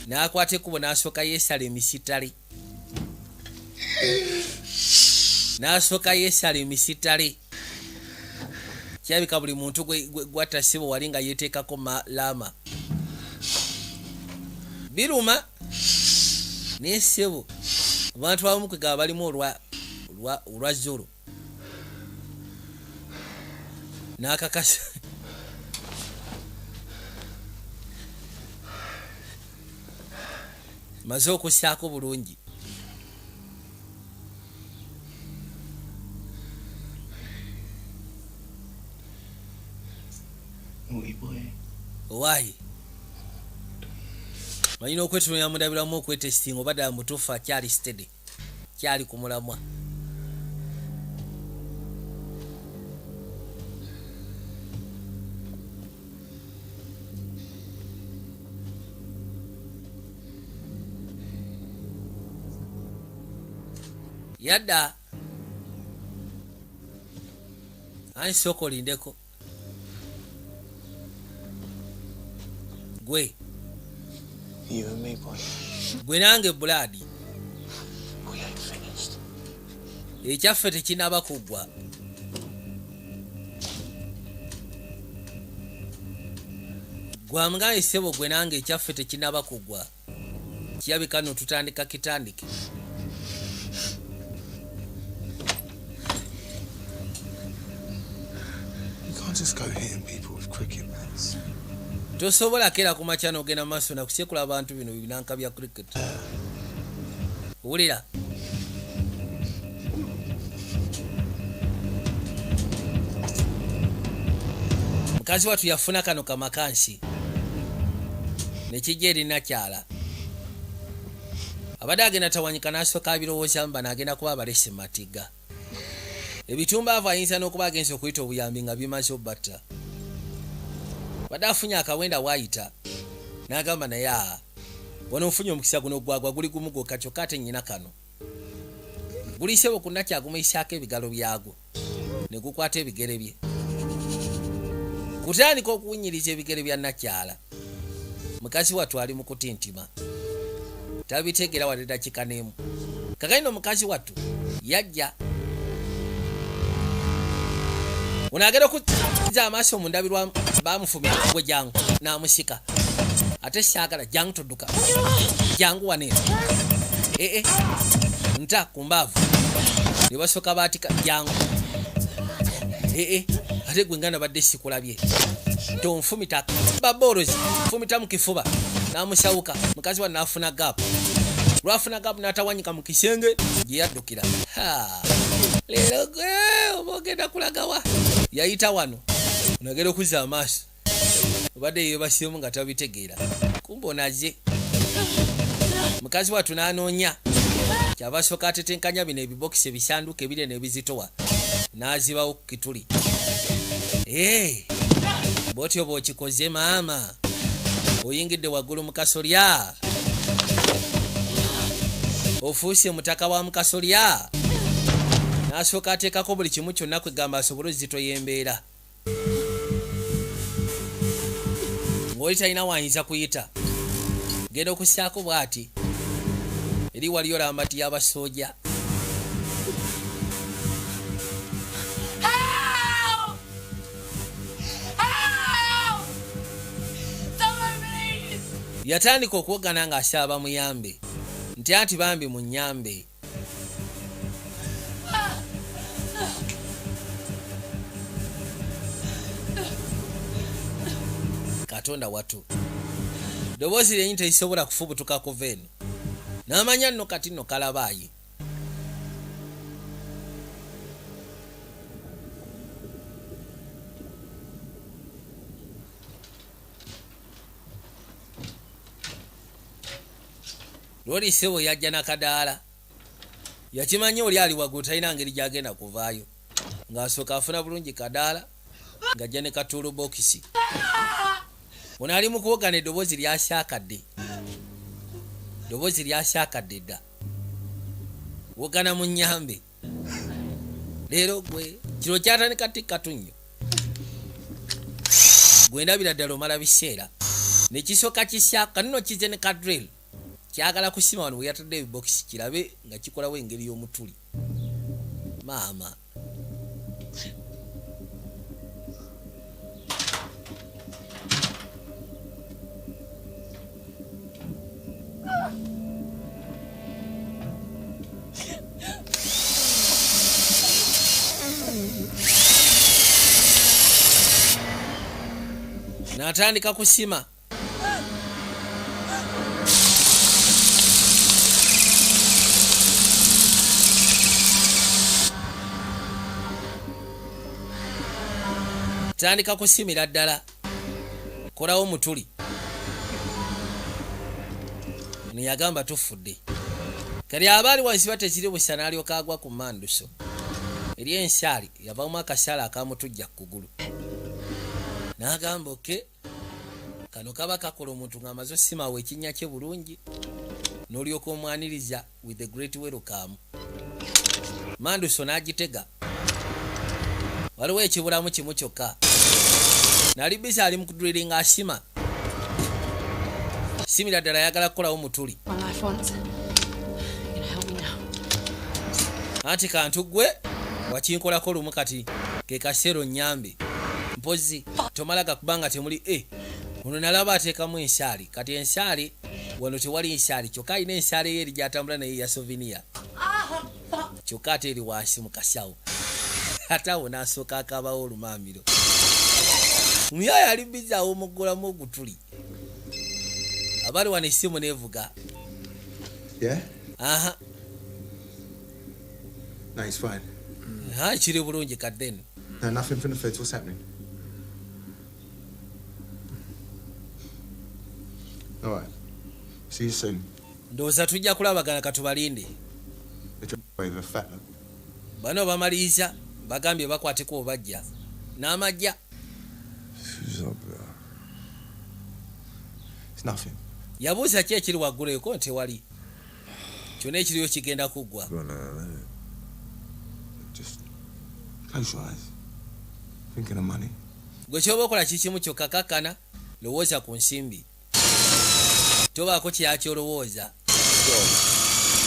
n'akwata ekkubo n'asooka yeesala emisitale, n'asooka yeesala emisitale. Kirabika buli muntu gwatta ssebo wali nga yeeteekako laama biruma. Naye ssebo abantu abamu kwegaba balimu olwa zolo n'akakasa. Maze okussaako bulungi. Naughty boy. Owaayi, manyina okwetunulira mundabiramu, okwetesitinga oba ddala mutuufu akyali steady, kyali ku mulamwa. Yadda anti sooka olindeko gwe. You and me, boy. Gwe nange, Brad. We ain't finished. Ekyaffe tekinaba kuggwa. Gwamugaye ssebo, gwe nange ekyaffe tekinaba kuggwa. Kirabika nno tutandika kitandike. You can't just go hitting people with cricket bats. Tosobola keera ku makya n'ogenda maaso nakusekula abantu bino binanka bya cricket, wulira. Mukazi wattu yafuna kano kamakansi nekijja eri nakyala abadde agenda tawanyika, n'asooka abirowoozamu, bano agenda kuba abalese matiga ebitumbaavu, ayinza n'okuba agenza okuyita obuyambi nga bimaze obbatta. Badde afunye akawenda waayita N'agamba naye, aa, wano nfunye omukisa guno gwagwa guli gumu gwokka, kyokka ate nnyina kano gulisebo kunnakyagumuyisaako ebigalo byagwo ne gukwata ebigere bye, kutandika okuwunyiriza ebigere bya nakyala. Mukazi wattu ali mu kutintima, tabitegeera wadde dakika n'emu. Kakati no mukazi wattu yajja ono agenda okuzza amaaso mu ndabirwamu, bamufumya gwe, jangu, n'amusika. Ate saagala, jangu, todduka, jangu waneeno. Ee, nta ku mbaavu ne basooka baatika, jangu. Ee, ate gwe nga nabadde sikulabye, tonfumita baborozi, fumita mu kifuba n'amusawuka. Mukazi wa n'afuna gap, lwafuna gap n'atawanyika mu kisenge gye yaddukira. Ha, leero gwe oba ogenda kulagawa? Yayita wano, onagenda okuzza amaaso, obadde yeebasemu nga tabitegeera, kumbe onaze mukazi wattu n'anoonya. Kyava asooka atetenkanya bino ebibokisi, ebisanduuko ebinene ebizitowa, n'azibawo ku kituli. Ee, bwotyo bw'okikoze maama, oyingidde waggulu mu kasolya, ofuuse mutaka wa mu kasolya. N'asooka ateekako buli kimu kyonna, kwegamba asobole ozitoya embeera ng'oli talina wayinza kuyita. Genda okussaako bw'ati, eri waliyo lambati y'abasooja. Help! Help! Someone please! Yatandika okuwogana ng'asaba muyambe nti anti bambi munyambe. Katonda watu, ddoboozi lyenyi terisobola kufubutuka kuva eno. N'amanya nno kati nno kalabaayi. Lwoli ssebo yajja nakadaala, yakimanya oli ali waggulu talina ngeri gyagenda kuvaayo, ng'asooka afuna bulungi kadaala ng'ajja ne katuulu bokisi. Ono ali mu kuwogana, eddoboozi lyasyakadde, eddoboozi lyasyakadde dda. Wogana mu nyambe leero gwe kiro kyatandika tikka tunnyo, gwe ndabira ddala omala biseera nekisooka kisyaka nno kize ne kadrill kyagala kusima wano we yatadde ebibokisi, kirabe nga kikolawo engeri y'omutuli maama. N'atandika kusima. Tandika kusimira ddala, kolawo mutuli. Ono yagamba tufudde. Kati aba ali wansi batekiri busa, n'alyoka agwa ku manduso eri ensaali, yavamu akasaala akamutujja ku kugulu. N'agamba okay, kano kaba kakola omuntu ng'amaze osimawo ekinnya kye bulungi, n'olyoka omwaniriza with the great welcome. Manduso n'agitega, waliwo ekibulamu kimu kyokka. Nali busy ali mu kudrillinga, asima simira ddala, ayagala kukolawo mutuli. My life once. You're gonna help me now. Anti kantu gwe wakinkolako lumu, kati ke kaseera onnyambe. Mpozi tomala gakubanga temuli e ono nalaba ateekamu ensaali. Kati ensaali wano tewali nsaali, kyokka alina ensaali ye eri gyatambula naye ya souvenir, kyokka ate eri wansi mu kasawo. Ate awo n'asooka akabawo olumaamiro. Omuyaayo ali busy awomuggulamu ogutuli. Abali wano essimu neevuga. Yeah? Aha. No, he's fine. Ha, kiri bulungi kadde nno. No, nothing from the feds. What's happening? All right. See you soon. Ndowooza tujja kulabagana, katubalinde. The with a fat look. Bano bamaliriza bagambye bakwateko obajja n'amajja. Who's up there? It's nothing. Yabuuza ki ekiri waggulu eko tewali, kyonna ekiriyo kigenda kuggwa. Go on, Just close your eyes. Thinking of money. Gwe kyoba okola kikimu kyokka, kakkana, lowooza ku nsimbi, tobaako kyeyakyolowooza.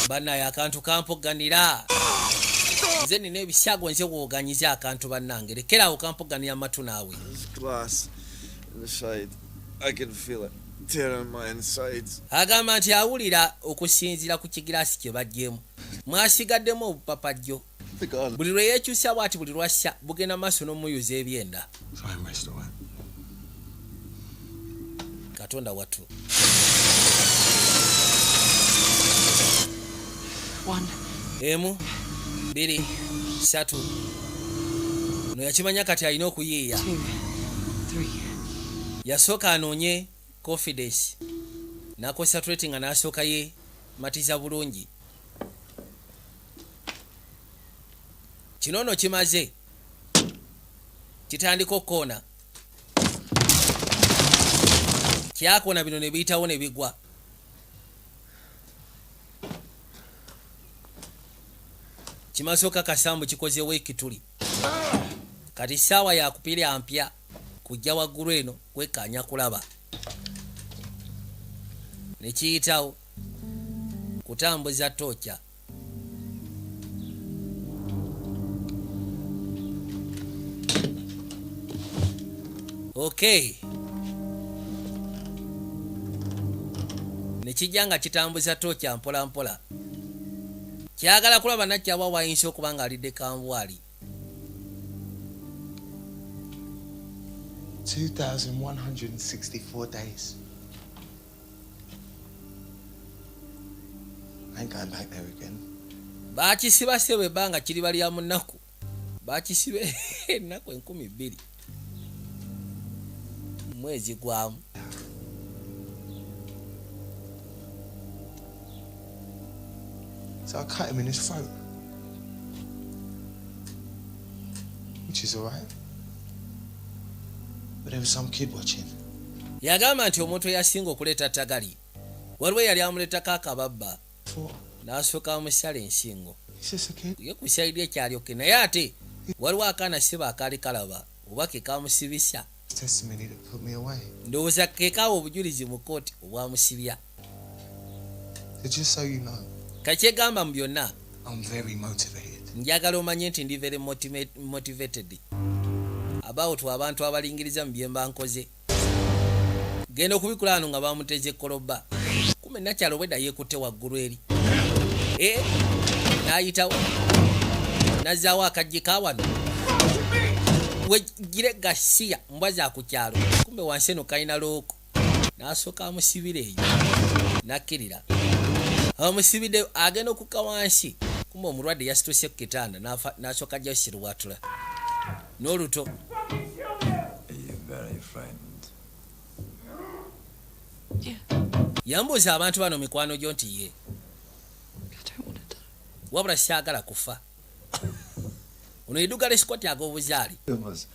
Bannaye, akantu kampoganira nze nina ebisyago, nze wooganyiza akantu. Bannange, lekeraawo, kampoganira matu naawe. There's glass in the side. I can feel it tearing my insides. Agamba nti awulira okusinziira ku kigiraasi kye baggyemu, mwasigaddemu obupapajjo. The garden. Buli lwe yeekyusa bw'ati, buli lwassa bugenda maaso n'omuyuza ebyenda. Try and rest, all right? Katonda wattu. One. Emu, bbiri, ssatu. No yakimanya kati alina okuyiiya. Two, three. Yasooka anoonye confidence n'aconcentrate nga n'asooka ye matiza bulungi. Kino nno kimaze kitandika okukoona, kyakoona bino ne biyitawo ne bigwa. Kimaze okakasambu kikozewo ekituli. Kati saawa yakupira mpya kujja waggulu eno kwekkaanya kulaba ne kiyitawo kutambuza tookya. Okay, ne kijja nga kitambuza tookya mpola mpola, kyagala kulaba nakyaba wayinza okuba nga alidde kambwali. 2,164 days. I ain't going back there again. Bakisiba sebo ebbanga kiriba lya munaku, bakisiba ennaku 2000 mwezi gwamu. So I cut him in his throat. Which is alright. But there was some kid watching. Yagamba nti omuntu eyasinga okuleeta tagali waliwo eyali amuleetako akababba, n'asooka amusala ensingo. Is this a kid? Ye ku side ekyalyoke, naye ate waliwo akaana siba akaali kalaba oba ke kamusibisa. Testimony that put me away. Ndowooza ke kaawa obujulizi mu kooti obwamusibya. So just so you know, Kakyegamba mu byonna, I'm very motivated. njagala omanye nti ndi very motivated about abantu abalingiriza mu bye mba nkoze. Genda okubikula wano nga bamuteze koloba kume nakyalo bwedda yeekutte waggulu eri e n'ayitawo nazzaawo akaggi ka wano wegire gasiya mbwa za ku kyalo. Kumbe wansi eno kalina lock, n'asooka amusibira eyo nakkirira amusibidde, agenda okukka wansi, kumbe omulwadde yasituse ku kitanda n'asooka ajjayo sirwatula n'oluto. Are you very frightened? Yambuuza abantu bano mikwano gyo nti ye, wabula saagala kufa. Ono yeddugala esikoti ag'obuzaali. It was.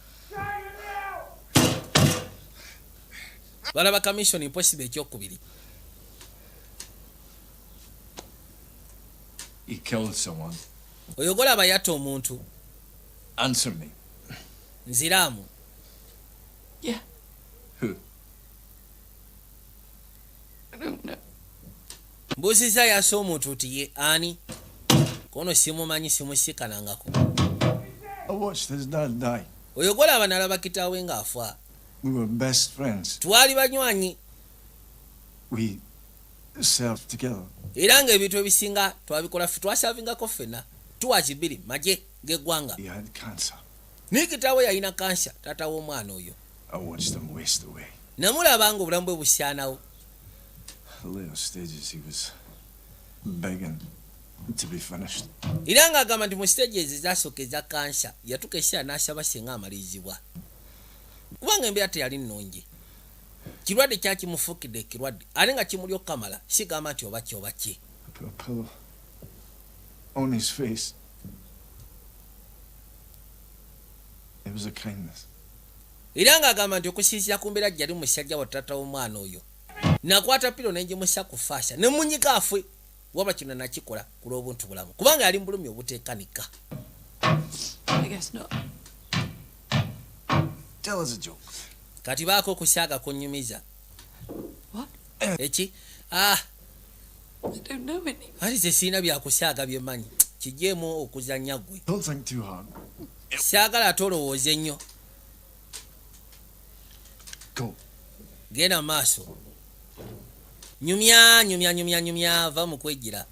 Balaba ka Mission Impossible ekyokubiri. He killed someone. Oyo golaba yatta omuntu. Answer me. Nziraamu. Yeah. Who? I don't know. Mbuuzizza yassa omuntu nti ye ani, kono simumanyi, simusikanangako. I watched his dad die. Oyo golaba nalaba kitaawe ng'afa. We were best friends. Twali banywanyi. We served together. Era ng'ebintu ebisinga twabikola ffe, twasavingako ffenna tuwazi bbiri magye g'eggwanga. He had cancer. Naye kitaawe yalina kansa, taata w'omwana oyo. I watched him waste away. Namulaba nga obulamu bwe busaanawo. The later stages, he was begging to be finished. Era ng'agamba nti mu stage ezo ezasooka eza kansa yatuuka ekiseera n'asaba singa amalirizibwa, kubanga embeera teyali nnungi. Kirwadde kyakimufuukidde ekirwadde ate nga kimuli okukamala, sigamba nti oba ki oba ki. I put a pillow on his face. It was a kindness. Era ng'agamba nti okusinziira ku mbeera gyali musajja wa taata w'omwana oyo, Nakwata pillow nengimusa ku faasa ne munyiga afwe. Waba kino nakikola ku lw'obuntu bulamu, kubanga yali mu bulumi obuteekanika. I guess not. Tell us a joke. Kati baako okusaaga kunyumiza. What? Eki? Ah. I don't know any. Ati ze sirina byakusaaga byemmanyi, kijeemu okuzannya gwe. Don't think too hard. Saagala ate olowooza ennyo. Go. Genda mu maaso, nyumya, nyumya, nyumya, nyumya, va mu kwejjira.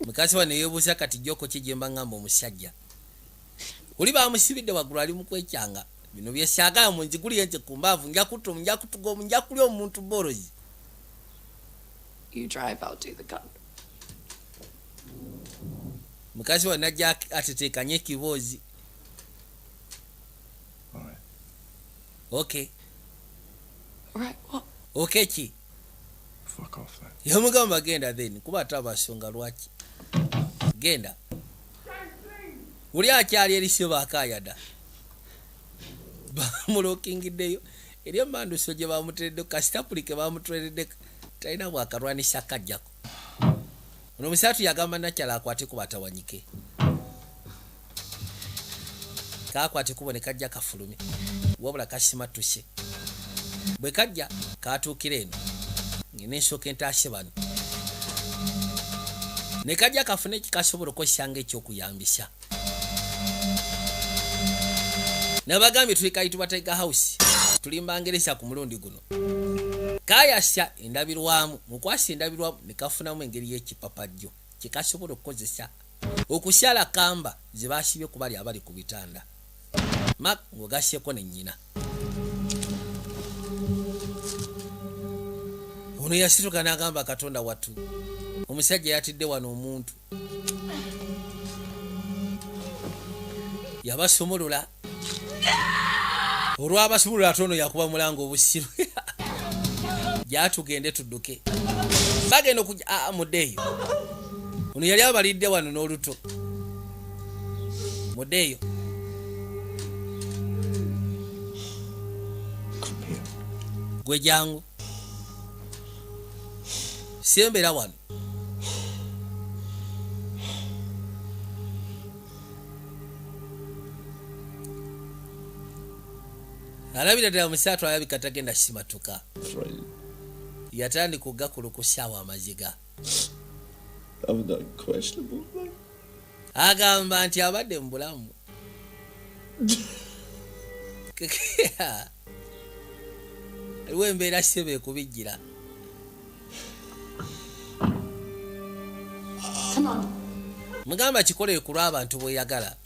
Mukazi wa neyeebuuza kati joke ki gye mba ŋŋamba omusajja oli bamusibidde waggulu ali mu kwekyanga. Bino byesaagala munziguliye nze ku mbaavu, nja kutta, nja kutuga, nja kulya omuntu borozi. You drive, I'll do the gun. Mukazi wa najja ateteekanye ekiboozi. Alright. Okay. Right, what? Okay ki? Fuck off then. Yamugamba genda then, kuba ate abasonga lwaki genda oli akyali erisyo bakayada bamulokingiddeyo eri emanduso gye bamuteredde kasitapulike bamuteredde, talina bwakalwanisa kajjako. Ono musatu yagamba nakyala akwate kuba atawanyike, kakwate kubo ne kajja kafulume, wabula kasimatuse. Bwe kajja katuukira eno ng'enensooka entaase bano ne kajja kafune ekikasobola okukozesa nga ekyokuyambisa. Nabagambye tuli kayitibwa Tiger House, tuli mbangereza. Ku mulundi guno kayasa endabirwamu, mukwasa endabirwamu ne kafunamu engeri y'ekipapajjo kyekasobola okukozesa okusala kamba ze basibye ku bali abali ku bitanda. Mak ng'ogasyeko ne nnyina. Ono yasituka n'agamba, "Katonda wattu, omusajja yatidde wano omuntu." Yabasumulula, olwabasumulula ate ono yakuba mulanga obusiru gyatugende tudduke. Bagenda okujja aa muddeeyo. Ono yali abalidde wano n'oluto, muddeeyo. Come here. Gwe jangu sembera wano. Alabira ddala musaatu alabika tagenda simatuka. Afraid. Yatandika okugakulukusaawo amaziga. Haven't done questionable thing. Agamba nti abadde mu bulamu aliwo embeera sebe ekubijjira. Come on. Mugamba kikolere ku lw'abantu bweyagala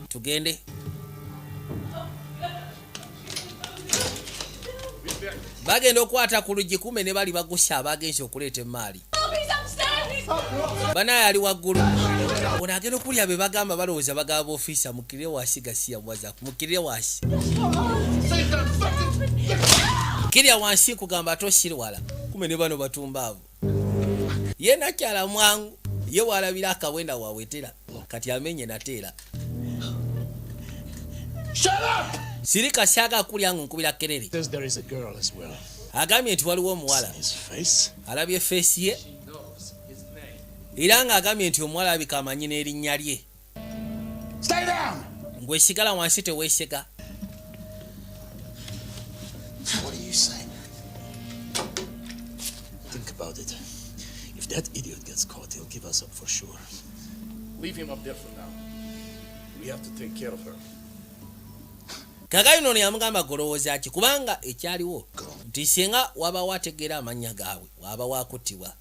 tugende. Bagenda okukwata ku luggi kume ne bali bagusa abagenzi okuleeta emaali banaye ali waggulu. Ono agenda okulya be bagamba balowooza bagaba ofiisa, mukirire wasi gasiya mwazaku, mukirire wasi, kirya wansi nkugamba ate osiriwala. Kume ne bano batumbaavu, ye nakyala mwangu, ye walabira akawenda wawetera kati amenye nateera. Sirika, syaga kulya nga nkubira kerere. Says there is a girl as well. Agambye nti waliwo omuwala. His face. Alabye face ye era ng'agambye nti omuwala alabika amanyi n'erinnya lye. Stay down! Ngwe sigala wansi, teweesega. What do you say? Think about it. If that idiot gets caught, he'll give us up for sure. Leave him up there for now. We have to take care of her. Kagaino ono yamugamba golowooza ki, kubanga ekyaliwo nti singa wabawo ategeera amannya gaabwe waba wakuttibwa.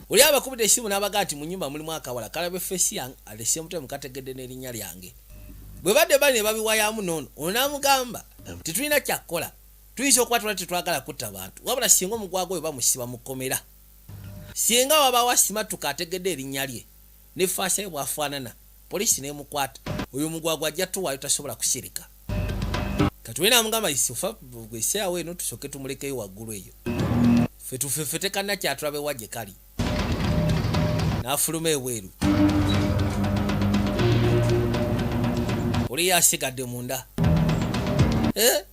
Oli abakubidde essimu n'abagaa nti mu nyumba mulimu akawala kalabe face yange, at the same time kategedde n'erinnya lyange. Bwe badde bali ne babiwayamu noono, ono n'amugamba tetulina kyakkola, tuyinza okuba tula tetwagala kutta bantu, wabula singa omugwago oyo bamusiba mu kkomera, singa wabawo asimatuka ategedde erinnya lye ne face ye bw'afaanana, poliisi n'emukwata, oyo omugwagwa ajja tuwaayo, tasobola kusirika. Kati we namugamba isufa gwesaawo eno tusooke tumulekeyo waggulu eyo, ffe tufefete kannakyatulabe wa gye kali. N'afuluma ebweru, oli ye asigadde munda. Eh?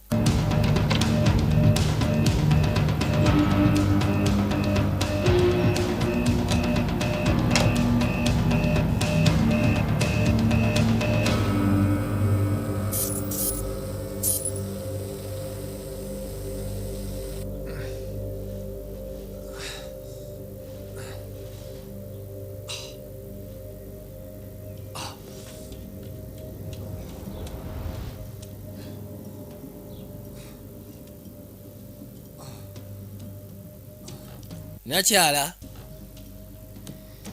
Nakyala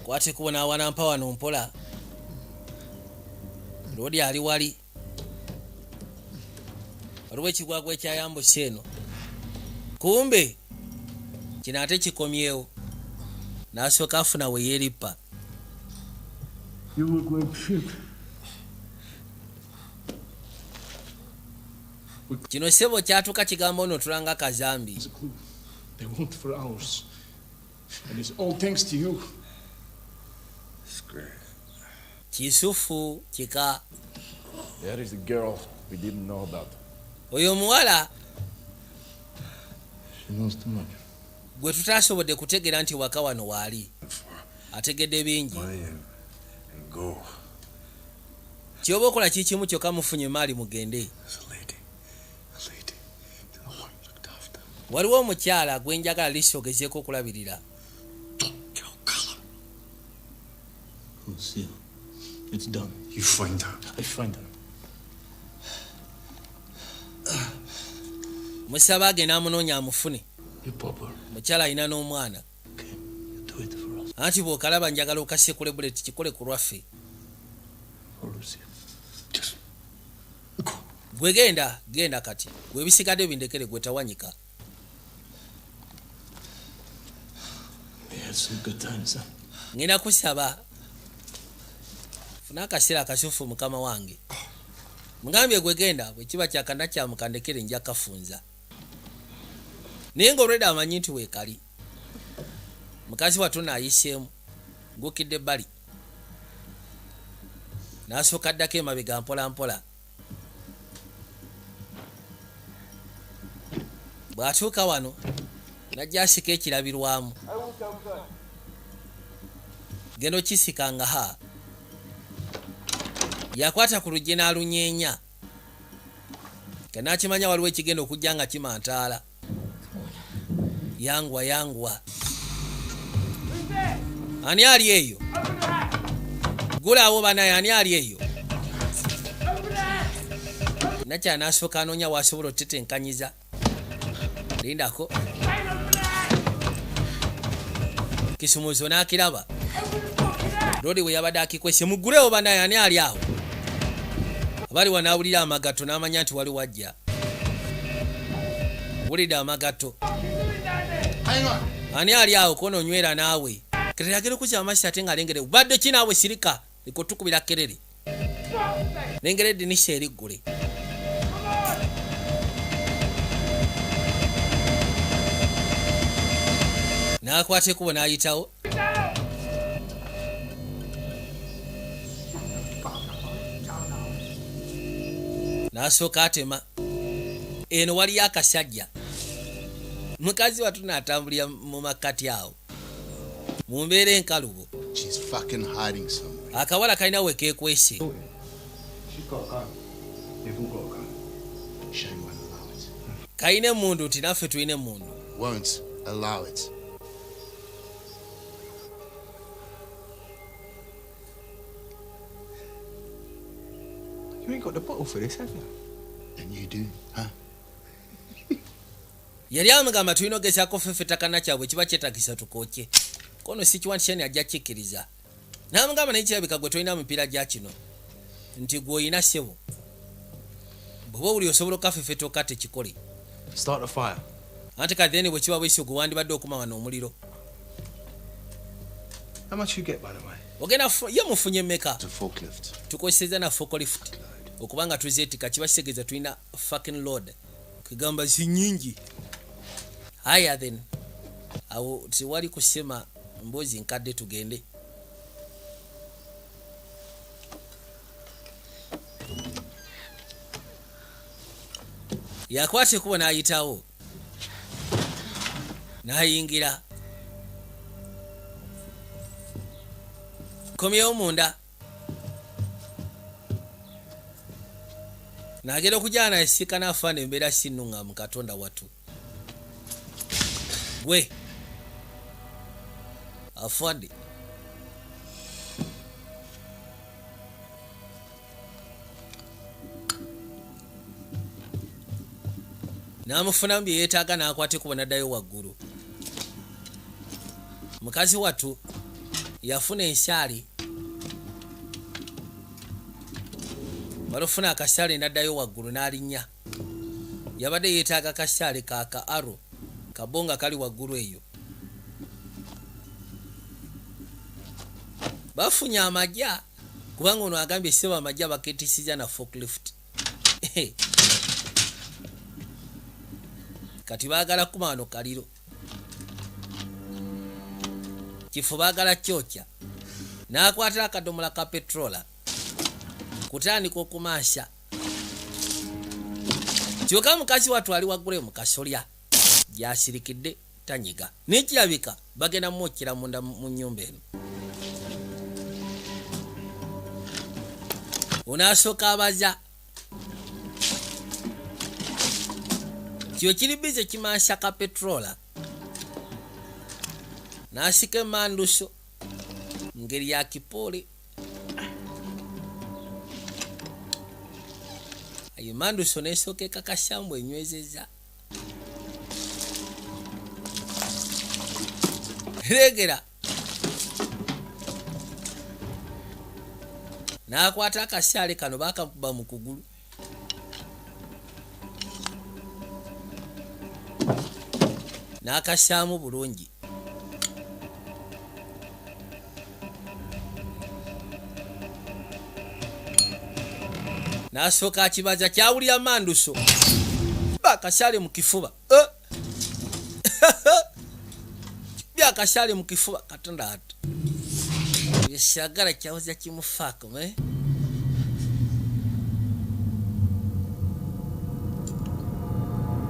kwate kubona awanampa wano mpola lodi ali wali waliwo ekigwagwa ekyayambuse eno kumbe kino ate kikomyewo n'asooka afuna we yeerippa. You look like shit. Kino ssebo kyatuuka kigamba ono tulanga kazambi. There's a clue. They won't for hours. And it's all thanks to you. Screw. Kisufu kika. There is the girl we didn't know about. Oyo omuwala She knows too much. gwe tutasobodde kutegeera nti waka wano waali ategedde bingi. Money and go. Kyoba okola kikimu kyokka mufunye emaali mugende. There's a lady. A lady that I want looked after. Waliwo omukyala gwe njagala lisi ogezeeko okulabirira. Kill Callum. Lucille, it's done. You find her. I find her. Musaba agenda amunoonya amufune. You pop her. Mukyala alina n'omwana. Okay, you do it for us. Anti bw'okalaba njagala okasekule buleti kikole ku lwaffe. For Lucille. Just go. Gwe genda genda kati gwe ebisigadde bindekere gwe tawanyika. We had some good times, huh? Ngenda kusaba funa akaseera akasufu mukama wange mugambye gwe genda bwe kiba kyakanakyamuka ndekere nja kafunza naye nga olwedde amanyi nti weekali mukazi wattu naayiseemu ngukidde ebbali n'asooka addako emabega mpola mpola bw'atuuka wano najja asika ekirabirwamu genda okisika nga ha yakwata ku luggi n'alunyeenya kanakimanya waliwo ekigenda okujja nga kimantaala yangwa yangwa ani ali eyo gulaawo banaye ani ali eyo nakyala n'asooka anoonya wasobola otetenkanyiza lindako kisumuzo n'akiraba lodi bwe yabadde akikwese muggulewo banaye ani ali awo abali wanaawulira amagato n'amanya nti wali wajja wulidde amagato ani ali awo kono onywera naawe kerere agenda okuzza amasi ate ng'alengere badde ki naawe sirika likotukubira kerere lengera edinisa eriggule n'akwata ekkubo n'ayitawo. N'asooka atema eno waliyo akasajja mukazi wattu n'atambulira mu makkati awo mu mbeera enkalubo. She's fucking hiding somewhere. Akawala kalina we keekwese. She's got a gun. They've all got a gun. Shane won't allow it. Kalina emmundu nti naffe tulina emmundu. Won't allow it. You ain't got the bottle for this, have you? And you do, huh? Yali amugamba tulina ogezaako ffeffe takana kyabwe kiba kyetagisa tukookye kono si kiwantishani ajja kikkiriza n'amugamba naye kirabika gwe tolina mupiira gya kino nti gwe oyina ssebo bw'oba owuli osobola okafefeta okatte kikole. Start the fire. Anti katheni bwe kiba bwesyo gwe wandibadde okuma wano omuliro. How much you get, by the way? Ogenda ye mufunye mmeka? It's a forklift. Tukozesezza na forklift okuba nga tuzeetika kiba kitegeeza tulina fucking load kugamba zinyingi haya then awo tewali kusema mbuzi nkadde tugende. Yakwata ekkubo n'ayitawo. N'ayingira, komyewo munda, nagenda okujana esika n'afaana embeera si nnuŋŋamu. Katonda watu gwe afande n'amufunamu bye yeetaaga, n'akwata ekubo n'addayo waggulu. Mukazi wattu yafuna ensaali, malufuna akasaale n'addayo waggulu n'alinnya. Yabadde yeetaaga kasaale ka aro kabo nga kali waggulu eyo. Bafunye amajja, kubanga ono agambye seba amajja baketisiza na forklift. Kati baagala kuma wano kaliro kifo, baagala kyokya. N'akwata akadomola ka petrola kutandika okumansha, kyokka mukazi wattu ali waggulu mu kasolya gyasirikidde, tanyiga. Nekirabika bagenda mwokyera munda mu nnyumba eno. Onaasooka abaza kyo kiri bize kimansha ka petrola, n'asika emanduso ngeri ya kipoole. Ayo emanduso nesooka ekakashambu enywezeza regera, n'akwata akasaale kano bakakuba mu kugulu, n'akassaamu bulungi. N'asooka akibaza kyawulira manduso bakasaale mu kifuba. Byakasaale mu kifuba. Katonda ati esyagala kyawoza kimufaako eh?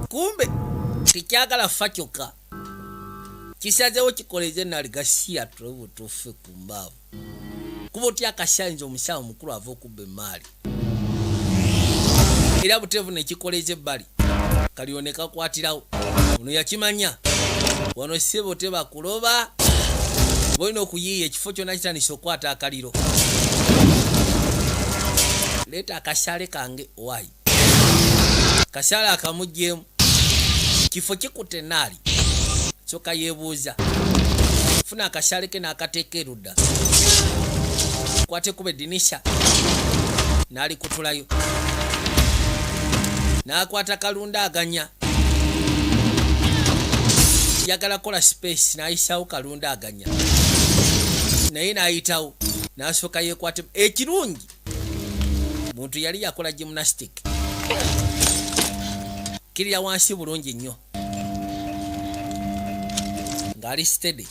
Kumbe tekyagala fa, kyokka kisazeewo kikoleze nali gasiya tufe ku mbaavu kuba otya akasayinza omusawo mukulu ava okubba emaali era buteevu nekikoleza ebbali kalyo ne kakwatirawo. Ono yakimanya wano ssebo tebakuloba, bolina okuyiiya ekifo kyonna kitandise okukwata akaliro. Leeta akasaale kange owaayi, kasaale akamuggyemu kifo kikutte enaali. Kyokka yeebuuza funa akasaale ke n'akateeka erudda, kwate kuba eddinisha n'alikutulayo, n'akwata kalunda aganya yagala kola space, n'ayisawo kalunda aganya naye n'ayitawo, n'asooka yeekwate. Ekirungi muntu yali yakola gymnastic, kirira wansi bulungi nnyo ng'ali steady.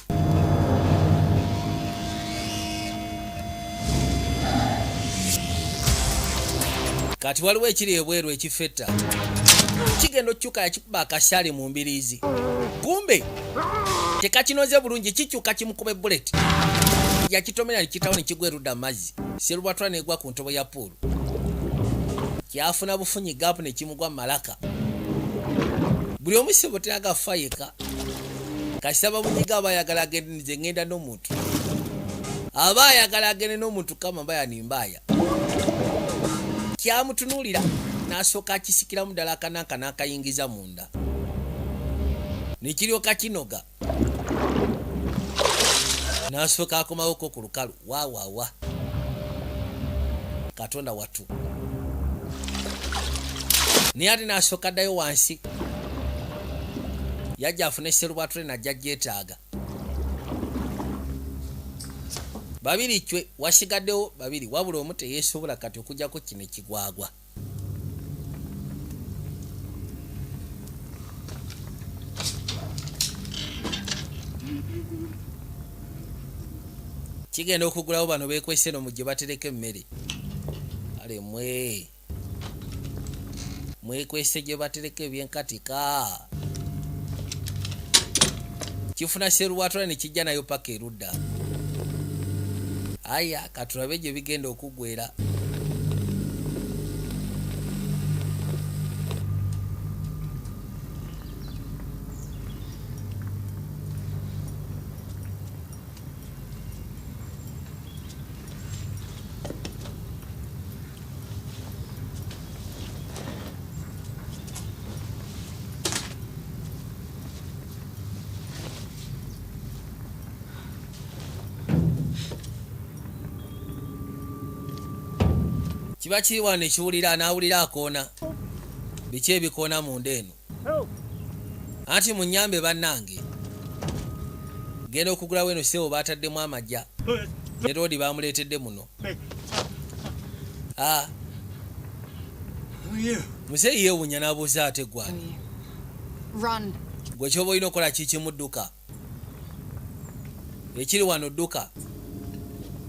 Kati waliwo ekiri ebweru ekifetta kigenda okukyuka, yakikuba akasaale mu mbiriizi, kumbe tekakinoze bulungi, kikyuka kimukuba ebuleti, yakitomera nekitawo nekigwa erudda amazzi. Serubwatula negwa ku ntobo ya pool, kyafuna bufunyi gap nekimugwa malaka. Buli omu sebo teraga fa yeka, kasita bamunyiga aba ayagala agende. Nze ngenda n'omuntu aba ayagala agende n'omuntu kama mbaya ni mbaya. Kyamutunuulira n'asooka akisikiramu ddala akananka n'akayingiza munda nekiryoka kinoga, n'asooka akomawoko ku lukalu. Wawawa, Katonda wattu! Naye ate n'asooka addayo wansi, yajja afune serubwatule najja gyetaaga. Babiri cwe wasigaddewo babiri, wabula omu teyeesobola kati okugjako kino ekigwagwa. Kigenda okugulawo bano beekwese no mu gye batereka emmere. Kale mwe mwekwese gye batereka ebyenkatika. Kifuna seruwatula ne kijja nayo paka erudda. Aya, katulabe gye bigenda okuggwera. Kiba kiri wano ekiwulira, n'awulira akoona. Biki ebikoona munda eno? Anti munyambe bannange. Genda okugulawo eno, sebo, baataddemu amagya ne loodi bamuleetedde muno. Ah. Muzeeyi yeewuunya n'abuuza, ate gwani? Run. Gwe kyoba olina okukola kikimu, dduka. Ekiri wano, dduka.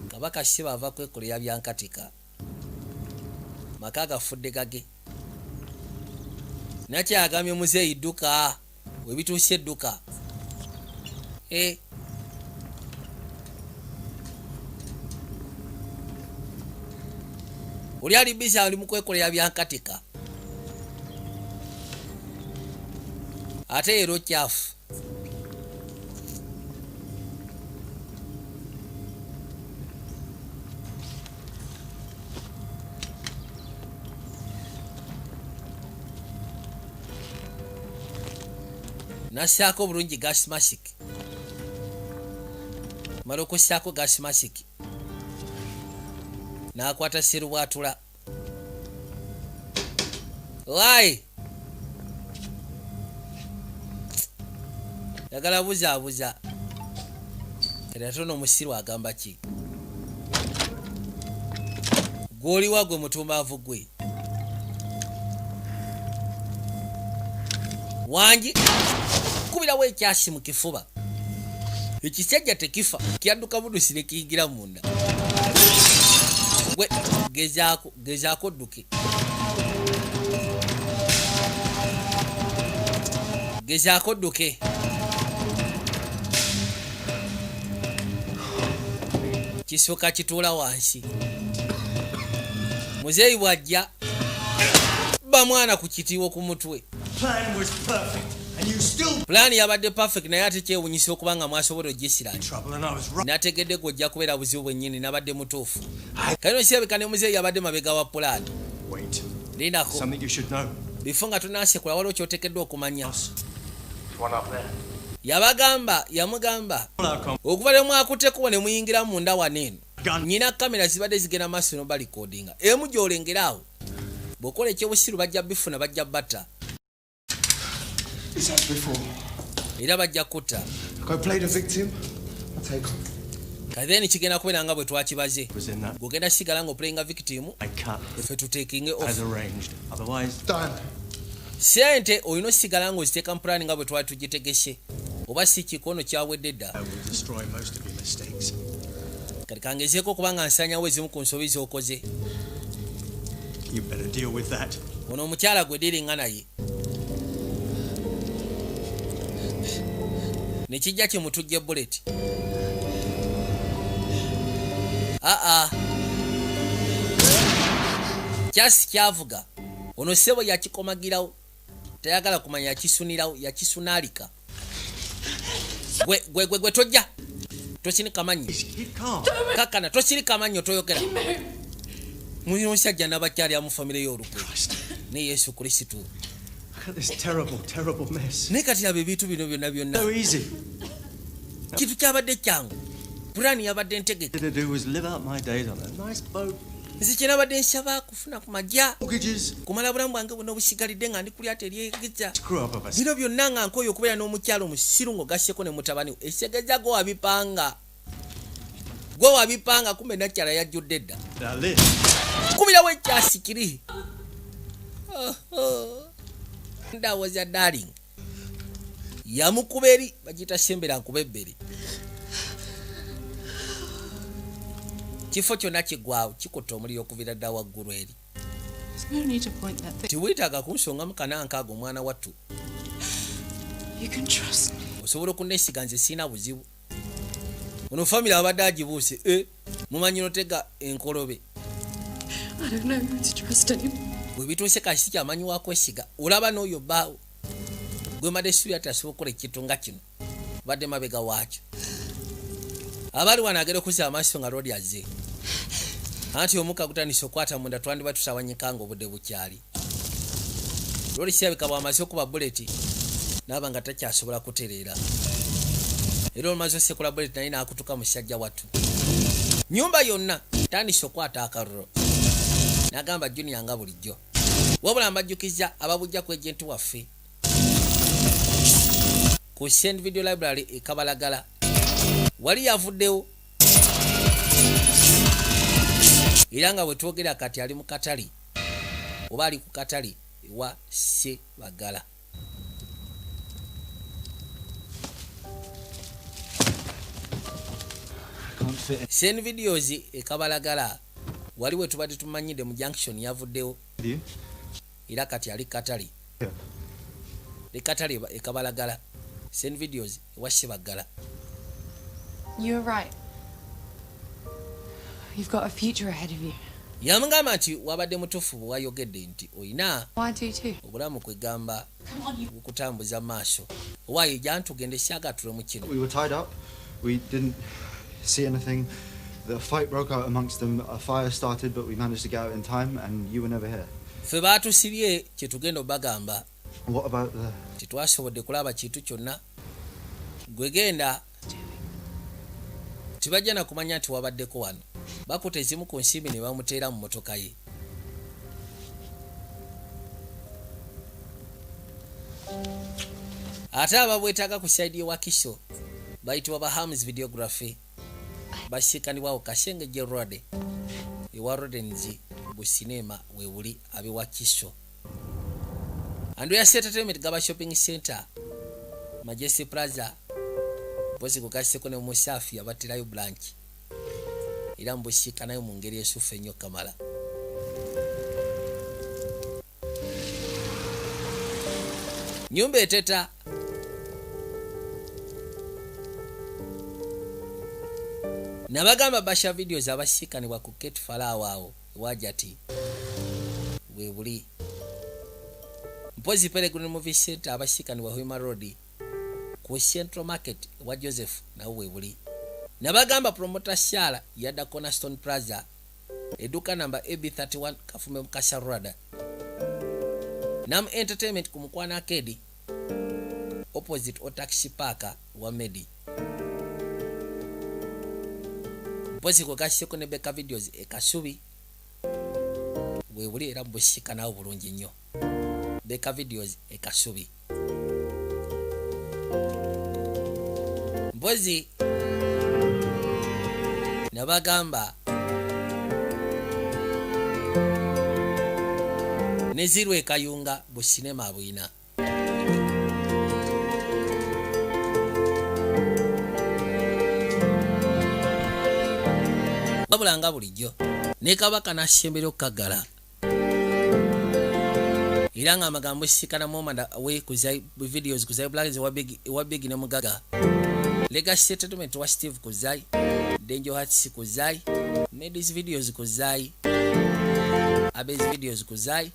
Kabaka si baava kwekolera byankatika, maka gafudde gage. Nakyagambye muzeeyi, dduka, webituuse edduka. E oli ali busy, ali mu kwekolera byankatika, ate era okyafu. Nassaako bulungi gas mask, mala okussaako gas mask, n'akwata serubwatula. Wayi, yagala buzaabuza. Kati ate ono omusiru agamba ki? Gw'oliwa gwe mutumbaavu gwe wangi kubirawo ekyasi mu kifuba. Ekisajja tekifa, kyadduka budusi ne kiyingira munda. Gwe gezaako, gezaako odduke, gezaako odduke. Kisooka kituula wansi. Muzeeyi bw'ajja bamwana ku kitiiwo ku mutwe. Plan was perfect, and you still Pulaani yabadde perfect, naye ate kyewunyisa okuba nga mwasobola ogisiranya. trouble, and I was right. Nategedde gwe ojja kubeera buzibu bwennyini. Nabadde mutuufu. Kalino kirabika ne muzeeyi yabadde mabega wa pulaani. Wait. Lindako. Something you should know. Bifo nga tunasekula, waliwo kyoteekeddwa okumanya. One up there. Yabagamba, yamugamba, okuva lwe mwakuttekubo ne muyingira munda wano eno, nyina kamera zibadde zigenda maaso nobalikodinga. Emu gy'olengera awo, bw'okola ekyobusiru bajja bifuna, bajja batta. It's as before. Era bajja kutta. Go play the victim. I take on. Katheni kigenda kubeera nga bwe twakibaze. Was in that Gweogenda sigala nga oplayinga victim, I cut ffe tutekinge off. as arranged. Otherwise, Done. Sente olina osigala ng'oziteeka mu pulaani nga bwe twali tugitegese, oba si kikono kyawedde dda. I will destroy most of your mistakes. Kati kangezeeko okuba nga nsanyawo ezimu ku nsobi z'okoze. You better deal with that. Ono omukyala gwe diringa naye ne kijja kimutujja bullet. Aa, kyasi kyavuga ono ssebo yakikomagirawo, tayagala kumanya, yakisunirawo, yakisunaalika. Gwe gwe gwe gwe, tojja, tosinika mannyo. Keep calm. Kakkana, tosirika mannyo, toyogera. Musajja n'abakyali amu famire y'olukwe ne Yesu Kristo. Look at this terrible, terrible mess. Naye kati laba ebintu bino byonna byonna. So easy. Kintu kyabadde kyangu, pulaani yabadde ntegeke. To do was live out my days on a nice boat. Nze kyenabadde nsaba kufuna ku majja, Mortgages. kumala bulamu bwange bwonna obusigalidde nga ndi kulya teryegeza. Screw up of us. Bino byonna nga nkoyo okubeera n'omukyalo omusiru ng'ogasseko ne mutabani we. Ekitegeeza gwe wabipanga, gwe wabipanga. Kumbe nakyala yajjudde dda. Now this. Kubirawo ekyasi kiri ndawoza darling yamukuba eri bagiyita sembera nkuba ebbere, kifo kyonna kiggwawo, kikutta omuliro okuvira dda waggulu eri. There's no need to point that thing. Tiweetaaga kunsongamu kanankaago, omwana wattu. You can trust me. Osobola okunesiga, nze sirina buzibu. Ono famire abadde agibuuse e mumanyi notega enkolobe. I don't know who to trust anymore. Bwe bituuse kasi sikyamanyi wakwesiga. Olaba n'oyo bbaawo gwe mbadde suubira ti asobola okukola ekintu nga kino, badde mabega waakyo. Abali wano agenda okuzza amaaso nga lodi azze, anti omukka gutandise okukwata munda. Twandiba tutawanyika nga obudde bukyali. Loli kirabika bw'amaze okuba bullet naaba nga takyasobola kutereera, era olumaze osekula bullet naye n'akutuka. Musajja wattu nyumba yonna tandise okwata akalulu, n'agamba Junior nga bulijjo. Wabula mbajjukiza ababujja ku agent waffe ku Send Video Library ekabalagala wali yavuddewo, era nga bwe twogera kati ali mu katale oba ali ku katale ewa Sebagala. Can't fit in. Send Videos ekabalagala wali we tubadde tumanyidde mu junction yavuddewo. With you? Era kati ali katale. Yeah. Ekatale ekabalagala, Send Videos ewa Sebagala. You were right. You've got a future ahead of you. Yamugamba nti wabadde mutuufu bwe wayogedde nti oyina I do too. obulamu, kwegamba bukutambuza maaso. Owaayo jantugende, syagatulwe mu kino. We were tied up. We didn't see anything. The fight broke out amongst them. A fire started, but we managed to get out in time, and you were never here. Ffe baatusibye, kyetugenda obagamba. What about the? Tetwasobodde kulaba kintu kyonna. Gwe genda, tebajja na kumanya nti wabaddeko wano. Bakuta ezimu ku nsimbi ne bamuteera mu motoka ye. Ate ababwetaaga ku side y'ewakiso bayitibwa ba Hams Videography, basiikanibwawo Kasengejje Road ewa Rodens businema webuli abewakiso. Andreas Entertainment, Gaba Shopping Center, Majesty Plaza, mpozi kugaseko ne Musafi abaterayo branch, era mbusiikanayo mu ngeri esufu ennyo kamala. Nyumba eteta nabagamba Basha Videos abasiikanibwa ku Kate Falawo awo ewajati webuli. Mpozi Peregrine Movie Center abasiikanibwa Hima Road ku Central Market ewa Joseph nawo webuli. Nabagamba Promoter Shala yadda Cornerstone Plaza, edduka namba AB31, Kafume Mukasa Rwada. Nam Entertainment ku Mukwana Arcade opposite Otaxi Park wa Medi. Mpozi kwegaseko ne Beka Videos ekasubi webuli, era busika nawo bulungi nnyo. Beka Videos ekasubi. Mpozi nabagamba ne Zirwa ekayunga businema bwina. Wabula nga bulijjo ne kabaka n'asembera okukagala, era nga amagambo sisikana momanda we ku Videos ku Zai Black ewa Big ne Mugaga. Legacy Entertainment wa Steve Kuzai, Danger Hearts Kuzai, Medis Videos Kuzai, Abes Videos Kuzai,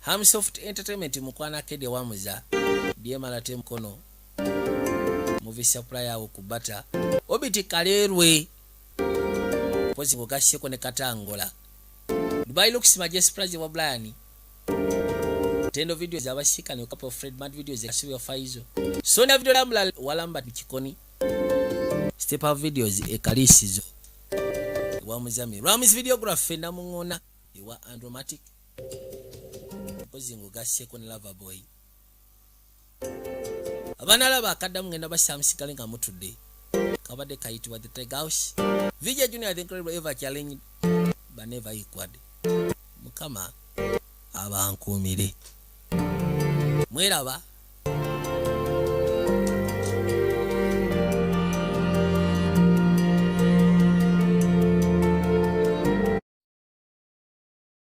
Hamsoft Entertainment Mukwana Kede Wamuza Diemala Temkono Movie Supply awo ku Bata Obiti Kalerwe. Pozi kugaseko ne Katangola Dubai Looks Majesty Prize wa Brian Tendo Videos abashika ne couple of Fred Mad Videos ekasubi Faizo Sonia Video Lamla walamba Kikoni Step Up Videos ekalisizo ewa Muzami Rams Videography namungona ewa Andromatic. Pozi ngugaseko ne Lover Boy. Abanalaba akaddamu ngenda basamusigale nga mutudde kabadde kayitibwa The Tiger House. VJ Junior, the incredible, ever challenge but never equaled. Mukama abankuumire, mweraba.